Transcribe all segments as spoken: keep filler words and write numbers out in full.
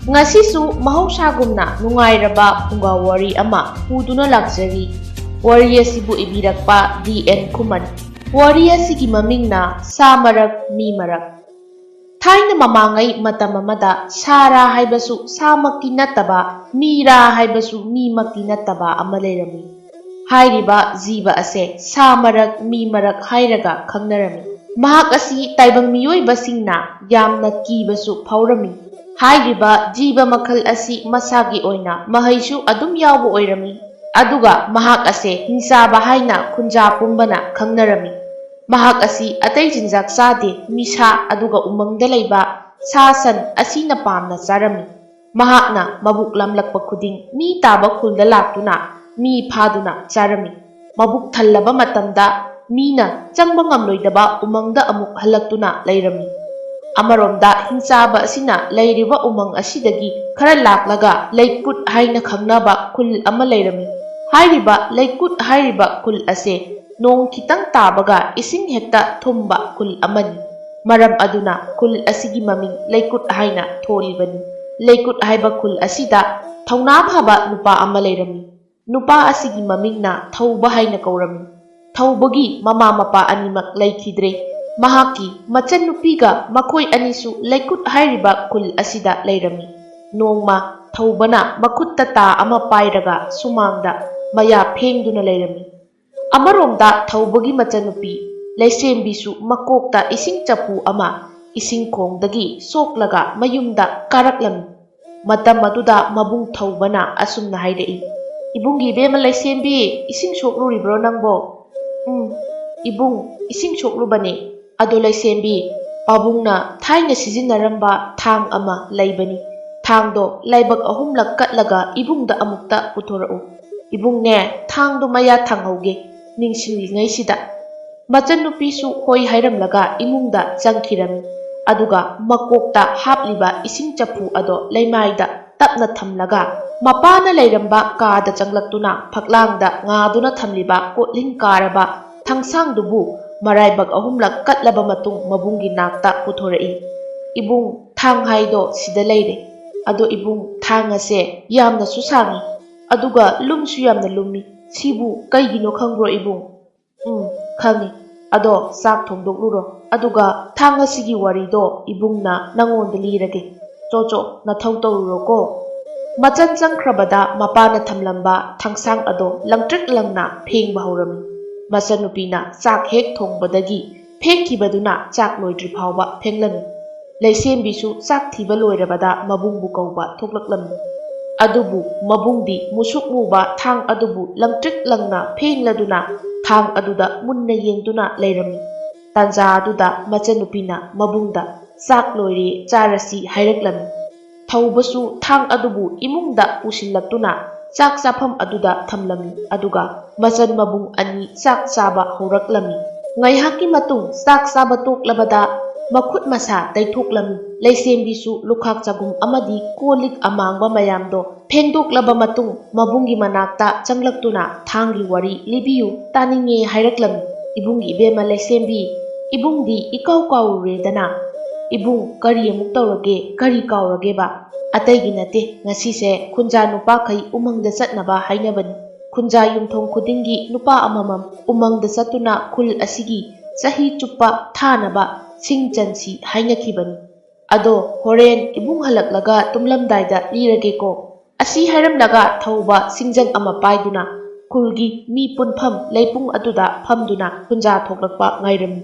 ꯉꯁꯤꯁꯨ ꯃꯍꯧꯁꯥꯒꯨꯝꯅ ꯅꯨꯡꯉꯥꯏꯔꯕ ꯐꯨꯡꯒꯥ ꯋꯥꯔꯤ ꯑꯃ ꯄꯨꯗꯨꯅ ꯂꯥꯛꯆꯔꯤ꯫ ꯋꯥꯔꯤ ꯑꯁꯤꯕꯨ ꯏꯕꯤꯔꯛꯄ ꯗꯤ ꯑꯦꯟ ꯈꯨꯃꯟ꯫ ꯋꯥꯔꯤ ꯑꯁꯤꯒꯤ ꯃꯃꯤꯡꯅ ꯁꯥ ꯃꯔꯛ ꯃꯤ ꯃꯔꯛ꯫ ꯊꯥꯏꯅ ꯃꯃꯥꯡꯉꯩ ꯃꯇꯝ ꯑꯃꯗ ꯁꯥꯔꯥ ꯍꯥꯏꯕꯁꯨ ꯁꯥꯃꯛꯇꯤ ꯅꯠꯇꯕ, ꯃꯤꯔꯥ ꯍꯥꯏꯕꯁꯨ ꯃꯤꯃꯛꯇꯤ ꯅꯠꯇꯕ ꯑꯃ ꯂꯩꯔꯝꯃꯤ꯫ ꯍꯥꯏꯔꯤꯕ ꯖꯤꯕ ꯑꯁꯦ ꯁꯥ ꯃꯔꯛ ꯃꯤ ꯃꯔꯛ ꯍꯥꯏꯔꯒ ꯈꯪꯅꯔꯝꯃꯤ꯫ ꯃꯍꯥꯛ ꯑꯁꯤ ꯇꯥꯏꯕꯪ ꯃꯤꯑꯣꯏꯕꯁꯤꯡꯅ ꯌꯥꯝꯅ ꯀꯤꯕꯁꯨ ꯐꯥꯎꯔꯝꯃꯤ꯫ ꯍꯥꯏꯔꯤꯕ ꯖꯤꯕ ꯃꯈꯜ ꯑꯁꯤ ꯃꯁꯥꯒꯤ ꯑꯣꯏꯅ ꯃꯍꯩꯁꯨ ꯑꯗꯨꯝ ꯌꯥꯎꯕ ꯑꯣꯏꯔꯝꯃꯤ꯫ ꯑꯗꯨꯒ ꯃꯍꯥꯛ ꯑꯁꯦ ꯍꯤꯡꯆꯥꯕ ꯍꯥꯏꯅ ꯈꯨꯟꯖꯥ ꯄꯨꯝꯕꯅ ꯈꯪꯅꯔꯝꯃꯤ꯫ ꯃꯍꯥꯛ ꯑꯁꯤ ꯑꯇꯩ ꯆꯤꯟꯖꯥꯛ ꯆꯥꯗꯦ, ꯃꯤꯁꯥ ꯑꯗꯨꯒ ꯎꯃꯪꯗ ꯂꯩꯕ ꯁꯥ ꯁꯟ ꯑꯁꯤꯅ ꯄꯥꯝꯅ ꯆꯥꯔꯝꯃꯤ꯫ ꯃꯍꯥꯛꯅ ꯃꯕꯨꯛ ꯂꯥꯝꯂꯛꯄ ꯈꯨꯗꯤꯡ ꯃꯤ ꯇꯥꯕ ꯈꯨꯜꯗ ꯂꯥꯛꯇꯨꯅ ꯃꯤ ꯐꯥꯗꯨꯅ ꯆꯥꯔꯝꯃꯤ꯫ ꯃꯕꯨꯛ ꯊꯜꯂꯕ ꯃꯇꯝꯗ ꯃꯤꯅ ꯆꯪꯕ ꯉꯝꯂꯣꯏꯗꯕ ꯎꯃꯪꯗ ꯑꯃꯨꯛ ꯍꯜꯂꯛꯇꯨꯅ ꯂꯩꯔꯝꯃꯤ꯫ ꯑꯃꯔꯣꯝꯗ ꯍꯤꯡꯆꯥꯕ ꯑꯁꯤꯅ ꯂꯩꯔꯤꯕ ꯎꯃꯪ ꯑꯁꯤꯗꯒꯤ ꯈꯔ ꯂꯥꯛꯂꯒ ꯂꯩꯀꯨꯠ ꯍꯥꯏꯅ ꯈꯪꯅꯕ ꯈꯨꯜ ꯑꯃ ꯂꯩꯔꯝꯃꯤ꯫ ꯍꯥꯏꯔꯤꯕ ꯂꯩꯀꯨꯠ ꯍꯥꯏꯔꯤꯕ ꯈꯨꯜ ꯑꯁꯦ ꯅꯣꯡ ꯈꯤꯇꯪ ꯇꯥꯕꯒ ꯏꯁꯤꯡ ꯍꯦꯛꯇ ꯊꯨꯝꯕ ꯈꯨꯜ ꯑꯃꯅꯤ꯫ ꯃꯔꯝ ꯑꯗꯨꯅ ꯈꯨꯜ ꯑꯁꯤꯒꯤ ꯃꯃꯤꯡ ꯂꯩꯀꯨꯠ ꯍꯥꯏꯅ ꯊꯣꯜꯂꯤꯕꯅꯤ꯫ ꯂꯩꯀꯨꯠ ꯍꯥꯏꯕ ꯈꯨꯜ ꯑꯁꯤꯗ ꯊꯧꯅꯥ ꯐꯕ ꯅꯨꯄꯥ ꯑꯃ ꯂꯩꯔꯝꯃꯤ꯫ ꯅꯨꯄꯥ ꯑꯁꯤꯒꯤ ꯃꯃꯤꯡꯅ ꯊꯧꯕ ꯍꯥꯏꯅ ꯀꯧꯔꯝꯃꯤ꯫ ꯊꯧꯕꯒꯤ ꯃꯃꯥ ꯃꯄꯥ ꯑꯅꯤꯃꯛ ꯂꯩꯈꯤꯗ꯭ꯔꯦ꯫ ꯃꯍꯥꯛꯀꯤ ꯃꯆꯟꯅꯨꯄꯤꯒ ꯃꯈꯣꯏ ꯑꯅꯤꯁꯨ ꯂꯩꯀꯨꯠ ꯍꯥꯏꯔꯤꯕ ꯈꯨꯜ ꯑꯁꯤꯗ ꯂꯩꯔꯝꯃꯤ꯫ ꯅꯣꯡꯃ ꯊꯧꯕꯅ ꯃꯈꯨꯠꯇ ꯇꯥ ꯑꯃ ꯄꯥꯏꯔꯒ ꯁꯨꯃꯥꯡꯗ ꯃꯌꯥ ꯐꯦꯡꯗꯨꯅ ꯂꯩꯔꯝꯃꯤ꯫ ꯑꯃꯔꯣꯝꯗ ꯊꯧꯕꯒꯤ ꯃꯆꯟꯅꯨꯄꯤ ꯂꯩꯁꯦꯝꯕꯤꯁꯨ ꯃꯀꯣꯛꯇ ꯏꯁꯤꯡ ꯆꯐꯨ ꯑꯃ ꯏꯁꯤꯡ ꯈꯣꯡꯗꯒꯤ ꯁꯣꯛꯂꯒ ꯃꯌꯨꯝꯗ ꯀꯥꯔꯛꯂꯝꯃꯤ꯫ ꯃꯇꯝ ꯑꯗꯨꯗ ꯃꯕꯨꯡ ꯊꯧꯕꯅ ꯑꯁꯨꯝꯅ ꯍꯥꯏꯔꯛꯏ, "ꯏꯕꯨꯡꯒꯤ ꯏꯕꯦꯝꯃ ꯂꯩꯁꯦꯝꯕꯤ, ꯏꯁꯤꯡ ꯁꯣꯛꯂꯨꯔꯤꯕ꯭ꯔꯣ ꯅꯪꯕꯣ?" "ꯎꯝ, ꯏꯕꯨꯡ, ꯏꯁꯤꯡ ꯁꯣꯛꯂꯨꯕꯅꯦ꯫ ꯑꯗꯣ ꯂꯩꯁꯦꯝꯕꯤ, ꯄꯥꯕꯨꯡꯅ ꯊꯥꯏꯅ ꯁꯤꯖꯤꯟꯅꯔꯝꯕ ꯊꯥꯡ ꯑꯃ ꯂꯩꯕꯅꯤ꯫ ꯊꯥꯡꯗꯣ ꯂꯥꯏꯕꯛ ꯑꯍꯨꯝꯂꯛ ꯀꯠꯂꯒ ꯏꯕꯨꯡꯗ ꯑꯃꯨꯛꯇ ꯄꯨꯊꯣꯔꯛꯎ꯫ ꯏꯕꯨꯡꯅꯦ, ꯊꯥꯡꯗꯣ ꯃꯌꯥ ꯊꯥꯡꯍꯧꯒꯦ ꯅꯤꯡꯁꯤꯡꯂꯤꯉꯩꯁꯤꯗ꯫" ꯃꯆꯟꯅꯨꯄꯤꯁꯨ ꯍꯣꯏ ꯍꯥꯏꯔꯝꯂꯒ ꯏꯃꯨꯡꯗ ꯆꯪꯈꯤꯔꯝꯃꯤ꯫ ꯑꯗꯨꯒ ꯃꯀꯣꯛꯇ ꯍꯥꯞꯂꯤꯕ ꯏꯁꯤꯡ ꯆꯐꯨ ꯑꯗꯣ ꯂꯩꯃꯥꯏꯗ ꯇꯞꯅ ꯊꯝꯂꯒ ꯃꯄꯥꯅ ꯂꯩꯔꯝꯕ ꯀꯥꯗ ꯆꯪꯂꯛꯇꯨꯅ ꯐꯛꯂꯥꯡꯗ ꯉꯥꯗꯨꯅ ꯊꯝꯂꯤꯕ ꯀꯣꯠꯂꯤꯡ ꯀꯥꯔꯕ ꯊꯥꯡꯁꯥꯡꯗꯨꯕꯨ ꯃꯔꯥꯏꯕꯛ ꯑꯍꯨꯝꯂꯛ ꯀꯠꯂꯕ ꯃꯇꯨꯡ ꯃꯕꯨꯡꯒꯤ ꯅꯥꯛꯇ ꯄꯨꯊꯣꯔꯛꯏ꯫ "ꯏꯕꯨꯡ, ꯊꯥꯡ ꯍꯥꯏꯗꯣ ꯁꯤꯗ ꯂꯩꯔꯦ꯫ "ꯑꯗꯣ ꯏꯕꯨꯡ, ꯊꯥꯡ ꯑꯁꯦ ꯌꯥꯝꯅꯁꯨ ꯁꯥꯡꯉꯤ, ꯑꯗꯨꯒ ꯂꯨꯝꯁꯨ ꯌꯥꯝꯅ ꯂꯨꯝꯃꯤ꯫ ꯁꯤꯕꯨ ꯀꯩꯒꯤꯅꯣ ꯈꯪꯕ꯭ꯔꯣ ꯏꯕꯨꯡ?" "ꯎꯝ, ꯈꯪꯉꯤ꯫ ꯑꯗꯣ ꯆꯥꯛ ꯊꯣꯡꯗꯣꯛꯂꯨꯔꯣ, ꯑꯗꯨꯒ ꯊꯥꯡ ꯑꯁꯤꯒꯤ ꯋꯥꯔꯤꯗꯣ ꯏꯕꯨꯡꯅ ꯅꯪꯉꯣꯟꯗ ꯂꯤꯔꯒꯦ꯫ ꯆꯣ ꯆꯣ, ꯅꯊꯧ ꯇꯧꯔꯨꯔꯣꯀꯣ꯫" ꯃꯆꯟ ꯆꯪꯈ꯭ꯔꯕꯗ ꯃꯄꯥꯅ ꯊꯝꯂꯝꯕ ꯊꯥꯡꯁꯥꯡ ꯑꯗꯣ ꯂꯪꯇ꯭ꯔꯤꯛ ꯂꯪꯅ ꯐꯦꯡꯕ ꯍꯧꯔꯝꯃꯤ꯫ ꯃꯆꯟꯅꯨꯄꯤꯅ ꯆꯥꯛ ꯍꯦꯛ ꯊꯣꯡꯕꯗꯒꯤ ꯐꯦꯡꯈꯤꯕꯗꯨꯅ ꯆꯥꯛ ꯂꯣꯏꯗ꯭ꯔꯤ ꯐꯥꯎꯕ ꯐꯦꯡꯂꯝꯃꯤ꯫ ꯂꯩꯁꯦꯝꯕꯤꯁꯨ ꯆꯥꯛ ꯊꯤꯕ ꯂꯣꯏꯔꯕꯗ ꯃꯕꯨꯡꯕꯨ ꯀꯧꯕ ꯊꯣꯛꯂꯛꯂꯝꯃꯤ꯫ ꯑꯗꯨꯕꯨ ꯃꯕꯨꯡꯗꯤ ꯃꯨꯁꯨꯛ ꯃꯨꯕ ꯊꯥꯡ ꯑꯗꯨꯕꯨ ꯂꯪꯇ꯭ꯔꯤꯛ ꯂꯪꯅ ꯐꯦꯡꯂꯗꯨꯅ ꯊꯥꯡ ꯑꯗꯨꯗ ꯃꯨꯟꯅ ꯌꯦꯡꯗꯨꯅ ꯂꯩꯔꯝꯃꯤ꯫ ꯇꯥꯟꯖꯥ ꯑꯗꯨꯗ ꯃꯆꯟꯅꯨꯄꯤꯅ ꯃꯕꯨꯡꯗ "ꯆꯥꯛ ꯂꯣꯏꯔꯦ, ꯆꯥꯔꯁꯤ" ꯍꯥꯏꯔꯛꯂꯝꯃꯤ꯫ ꯊꯧꯕꯁꯨ ꯊꯥꯡ ꯑꯗꯨꯕꯨ ꯏꯃꯨꯡꯗ ꯄꯨꯁꯤꯜꯂꯛꯇꯨꯅ ꯆꯥꯛ ꯆꯥꯐꯝ ꯑꯗꯨꯗ ꯊꯝꯂꯝꯃꯤ, ꯑꯗꯨꯒ ꯃꯆꯟ ꯃꯕꯨꯡ ꯑꯅꯤ ꯆꯥꯛ ꯆꯥꯕ ꯍꯧꯔꯛꯂꯝꯃꯤ꯫ ꯉꯥꯏꯍꯥꯛꯀꯤ ꯃꯇꯨꯡ ꯆꯥꯛ ꯆꯥꯕ ꯇꯣꯛꯂꯕꯗ ꯃꯈꯨꯠ ꯃꯁꯥ ꯇꯩꯊꯣꯛꯂꯝꯃꯤ꯫ ꯂꯩꯁꯦꯝꯕꯤꯁꯨ ꯂꯨꯈꯥꯛ ꯆꯒꯨꯝ ꯑꯃꯗꯤ ꯀꯣꯜ ꯂꯤꯛ ꯑꯃꯥꯡꯕ ꯃꯌꯥꯝꯗꯣ ꯐꯦꯡꯗꯣꯛꯂꯕ ꯃꯇꯨꯡ ꯃꯕꯨꯡꯒꯤ ꯃꯅꯥꯛꯇ ꯆꯪꯂꯛꯇꯨꯅ "ꯊꯥꯡꯒꯤ ꯋꯥꯔꯤ ꯂꯤꯕꯤꯌꯨ, ꯇꯥꯅꯤꯡꯉꯦ" ꯍꯥꯏꯔꯛꯂꯝꯃꯤ꯫ "ꯏꯕꯨꯡꯒꯤ ꯏꯕꯦꯝꯃ ꯂꯩꯁꯦꯝꯕꯤ, ꯏꯕꯨꯡꯗꯤ ꯏꯀꯥꯎ ꯀꯥꯎꯔꯨꯔꯦꯗꯅ꯫" "ꯏꯕꯨꯡ, ꯀꯔꯤ ꯑꯃꯨꯛ ꯇꯧꯔꯒꯦ? ꯀꯔꯤ ꯀꯥꯎꯔꯒꯦꯕ?" "ꯑꯇꯩꯒꯤ ꯅꯠꯇꯦ, ꯉꯁꯤꯁꯦ ꯈꯨꯟꯖꯥ ꯅꯨꯄꯥꯈꯩ ꯎꯃꯪꯗ ꯆꯠꯅꯕ ꯍꯥꯏꯅꯕꯅꯤ꯫ ꯈꯨꯟꯖꯥ ꯌꯨꯝꯊꯣꯡ ꯈꯨꯗꯤꯡꯒꯤ ꯅꯨꯄꯥ ꯑꯃꯃꯝ ꯎꯃꯪꯗ ꯆꯠꯇꯨꯅ ꯈꯨꯜ ꯑꯁꯤꯒꯤ ꯆꯍꯤ ꯆꯨꯞꯄ ꯊꯥꯅꯕ ꯁꯤꯡ ꯆꯟꯁꯤ ꯍꯥꯏꯅꯈꯤꯕꯅꯤ꯫ ꯑꯗꯣ ꯍꯣꯔꯦꯟ ꯏꯕꯨꯡ ꯍꯜꯂꯛꯂꯒ ꯇꯨꯝꯂꯝꯗꯥꯏꯗ ꯂꯤꯔꯒꯦꯀꯣ꯫" ꯑꯁꯤ ꯍꯥꯏꯔꯝꯂꯒ ꯊꯧꯕ ꯁꯤꯡꯖꯪ ꯑꯃ ꯄꯥꯏꯗꯨꯅ ꯈꯨꯜꯒꯤ ꯃꯤ ꯄꯨꯟꯐꯝ ꯂꯩꯄꯨꯡ ꯑꯗꯨꯗ ꯐꯝꯗꯨꯅ ꯈꯨꯟꯖꯥ ꯊꯣꯛꯂꯛꯄ ꯉꯥꯏꯔꯝꯃꯤ꯫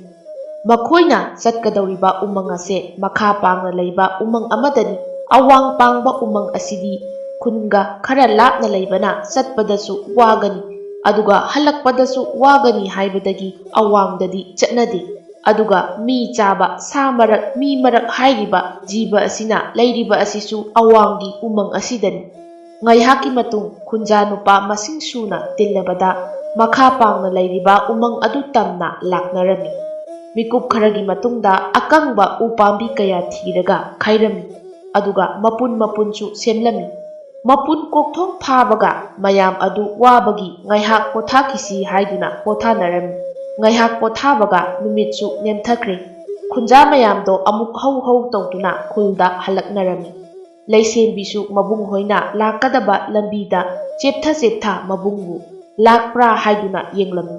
ꯃꯈꯣꯏꯅ ꯆꯠꯀꯗꯧꯔꯤꯕ ꯎꯃꯪ ꯑꯁꯦ ꯃꯈꯥ ꯄꯥꯡꯅ ꯂꯩꯕ ꯎꯃꯪ ꯑꯃꯗꯅꯤ꯫ ꯑꯋꯥꯡ ꯄꯥꯡꯕ ꯎꯃꯪ ꯑꯁꯤꯗꯤ ꯈꯨꯟꯒ ꯈꯔ ꯂꯥꯞꯅ ꯂꯩꯕꯅ ꯆꯠꯄꯗꯁꯨ ꯋꯥꯒꯅꯤ, ꯑꯗꯨꯒ ꯍꯜꯂꯛꯄꯗꯁꯨ ꯋꯥꯒꯅꯤ ꯍꯥꯏꯕꯗꯒꯤ ꯑꯋꯥꯡꯗꯗꯤ ꯆꯠꯅꯗꯦ꯫ ꯑꯗꯨꯒ ꯃꯤ ꯆꯥꯕ ꯁꯥ ꯃꯔꯛ, ꯃꯤ ꯃꯔꯛ ꯍꯥꯏꯔꯤꯕ ꯖꯤꯕ ꯑꯁꯤꯅ ꯂꯩꯔꯤꯕ ꯑꯁꯤꯁꯨ ꯑꯋꯥꯡꯒꯤ ꯎꯃꯪ ꯑꯁꯤꯗꯅꯤ꯫ ꯉꯥꯏꯍꯥꯛꯀꯤ ꯃꯇꯨꯡ ꯈꯨꯟꯖꯥ ꯅꯨꯄꯥ ꯃꯁꯤꯡ ꯁꯨꯅ ꯇꯤꯜꯂꯕꯗ ꯃꯈꯥ ꯄꯥꯡꯅ ꯂꯩꯔꯤꯕ ꯎꯃꯪ ꯑꯗꯨ ꯇꯝꯅ ꯂꯥꯛꯅꯔꯝꯃꯤ꯫ ꯃꯤꯀꯨꯞ ꯈꯔꯒꯤ ꯃꯇꯨꯡꯗ ꯑꯀꯪꯕ ꯎ ꯄꯥꯝꯕꯤ ꯀꯌꯥ ꯊꯤꯔꯒ ꯈꯥꯏꯔꯝꯃꯤ, ꯑꯗꯨꯒ ꯃꯄꯨꯟ ꯃꯄꯨꯟꯁꯨ ꯁꯦꯝꯂꯝꯃꯤ꯫ ꯃꯄꯨꯟ ꯀꯣꯛꯊꯣꯛ ꯐꯥꯕꯒ ꯃꯌꯥꯝ ꯑꯗꯨ ꯋꯥꯕꯒꯤ ꯉꯥꯏꯍꯥꯛ ꯄꯣꯊꯥꯈꯤꯁꯤ ꯍꯥꯏꯗꯨꯅ ꯄꯣꯊꯥꯅꯔꯝꯃꯤ꯫ ꯉꯥꯏꯍꯥꯛ ꯄꯣꯊꯥꯕꯒ ꯅꯨꯃꯤꯠꯁꯨ ꯅꯦꯝꯊꯈ꯭ꯔꯦ꯫ ꯈꯨꯟꯖꯥ ꯃꯌꯥꯝꯗꯣ ꯑꯃꯨꯛ ꯍꯧ ꯍꯧ ꯇꯧꯗꯨꯅ ꯈꯨꯜꯗ ꯍꯜꯂꯛꯅꯔꯝꯃꯤ꯫ ꯂꯩꯁꯦꯝꯕꯤꯁꯨ ꯃꯕꯨꯡ ꯍꯣꯏꯅ ꯂꯥꯛꯀꯗꯕ ꯂꯝꯕꯤꯗ ꯆꯦꯞꯊ ꯆꯦꯞꯊ ꯃꯕꯨꯡꯕꯨ ꯂꯥꯛꯄ꯭ꯔꯥ ꯍꯥꯏꯗꯨꯅ ꯌꯦꯡꯂꯝꯃꯤ꯫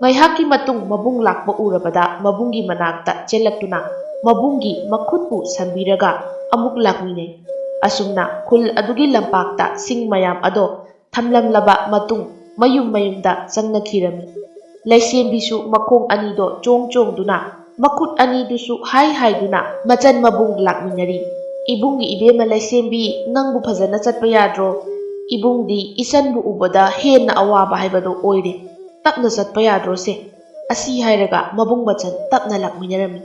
ꯉꯥꯏꯍꯥꯛꯀꯤ ꯃꯇꯨꯡ ꯃꯕꯨꯡ ꯂꯥꯛꯄ ꯎꯔꯕꯗ ꯃꯕꯨꯡꯒꯤ ꯃꯅꯥꯛꯇ ꯆꯦꯜꯂꯛꯇꯨꯅ ꯃꯕꯨꯡꯒꯤ ꯃꯈꯨꯠꯄꯨ ꯁꯝꯕꯤꯔꯒ ꯑꯃꯨꯛ ꯂꯥꯛꯃꯤꯟꯅꯩ꯫ ꯑꯁꯨꯝꯅ ꯈꯨꯜ ꯑꯗꯨꯒꯤ ꯂꯝꯄꯥꯛꯇ ꯁꯤꯡ ꯃꯌꯥꯝ ꯑꯗꯣ ꯊꯝꯂꯝꯂꯕ ꯃꯇꯨꯡ ꯃꯌꯨꯝ ꯃꯌꯨꯝꯗ ꯆꯪꯅꯈꯤꯔꯝꯃꯤ꯫ ꯂꯩꯁꯦꯝꯕꯤꯁꯨ ꯃꯈꯣꯡ ꯑꯅꯤꯗꯣ ꯆꯣꯡ ꯆꯣꯡꯗꯨꯅ, ꯃꯈꯨꯠ ꯑꯅꯤꯗꯨꯁꯨ ꯍꯥꯏ ꯍꯥꯏꯗꯨꯅ ꯃꯆꯟ ꯃꯕꯨꯡ ꯂꯥꯛꯃꯤꯟꯅꯔꯤ꯫ "ꯏꯕꯨꯡꯒꯤ ꯏꯕꯦꯝꯃ ꯂꯩꯁꯦꯝꯕꯤ, ꯅꯪꯕꯨ ꯐꯖꯅ ꯆꯠꯄ ꯌꯥꯗ꯭ꯔꯣ? ꯏꯕꯨꯡꯗꯤ ꯏꯆꯟꯕꯨ ꯎꯕꯗ ꯍꯦꯟꯅ ꯑꯋꯥꯕ ꯍꯥꯏꯕꯗꯣ ꯑꯣꯏꯔꯦ꯫ ꯇꯞꯅ ꯆꯠꯄ ꯌꯥꯗ꯭ꯔꯣꯁꯦ?" ꯑꯁꯤ ꯍꯥꯏꯔꯒ ꯃꯕꯨꯡ ꯃꯆꯟ ꯇꯞꯅ ꯂꯥꯛꯃꯤꯟꯅꯔꯝꯃꯤ꯫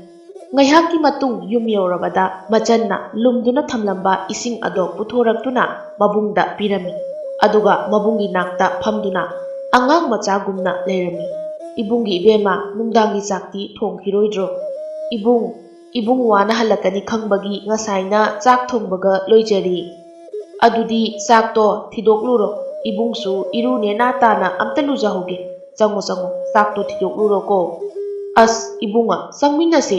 ꯉꯥꯏꯍꯥꯛꯀꯤ ꯃꯇꯨꯡ ꯌꯨꯝ ꯌꯧꯔꯕꯗ ꯃꯆꯟꯅ ꯂꯨꯝꯗꯨꯅ ꯊꯝꯂꯝꯕ ꯏꯁꯤꯡ ꯑꯗꯣ ꯄꯨꯊꯣꯔꯛꯇꯨꯅ ꯃꯕꯨꯡꯗ ꯄꯤꯔꯝꯃꯤ꯫ ꯑꯗꯨꯒ ꯃꯕꯨꯡꯒꯤ ꯅꯥꯛꯇ ꯐꯝꯗꯨꯅ ꯑꯉꯥꯡ ꯃꯆꯥꯒꯨꯝꯅ ꯂꯩꯔꯝꯃꯤ꯫ "ꯏꯕꯨꯡꯒꯤ ꯏꯕꯦꯝꯃ, ꯅꯨꯡꯗꯥꯡꯒꯤ ꯆꯥꯛꯇꯤ ꯊꯣꯡꯈꯤꯔꯣꯏꯗ꯭ꯔꯣ?" "ꯏꯕꯨꯡ, ꯏꯕꯨꯡ ꯋꯥꯅ ꯍꯜꯂꯛꯀꯅꯤ ꯈꯪꯕꯒꯤ ꯉꯁꯥꯏꯅ ꯆꯥꯛ ꯊꯣꯡꯕꯒ ꯂꯣꯏꯖꯔꯤ꯫" "ꯑꯗꯨꯗꯤ ꯆꯥꯛꯇꯣ ꯊꯤꯗꯣꯛꯂꯨꯔꯣ꯫ ꯏꯕꯨꯡꯁꯨ ꯏꯔꯨ ꯅꯦꯅꯥ ꯇꯥꯅ ꯑꯝꯇ ꯂꯨꯖꯍꯧꯒꯦ꯫ ꯆꯪꯉꯣ, ꯆꯪꯉꯣ, ꯆꯥꯛꯇꯣ ꯊꯤꯗꯣꯛꯂꯨꯔꯣꯀꯣ꯫" "ꯑꯁ, ꯏꯕꯨꯡꯉ, ꯆꯪꯃꯤꯟꯅꯁꯦ꯫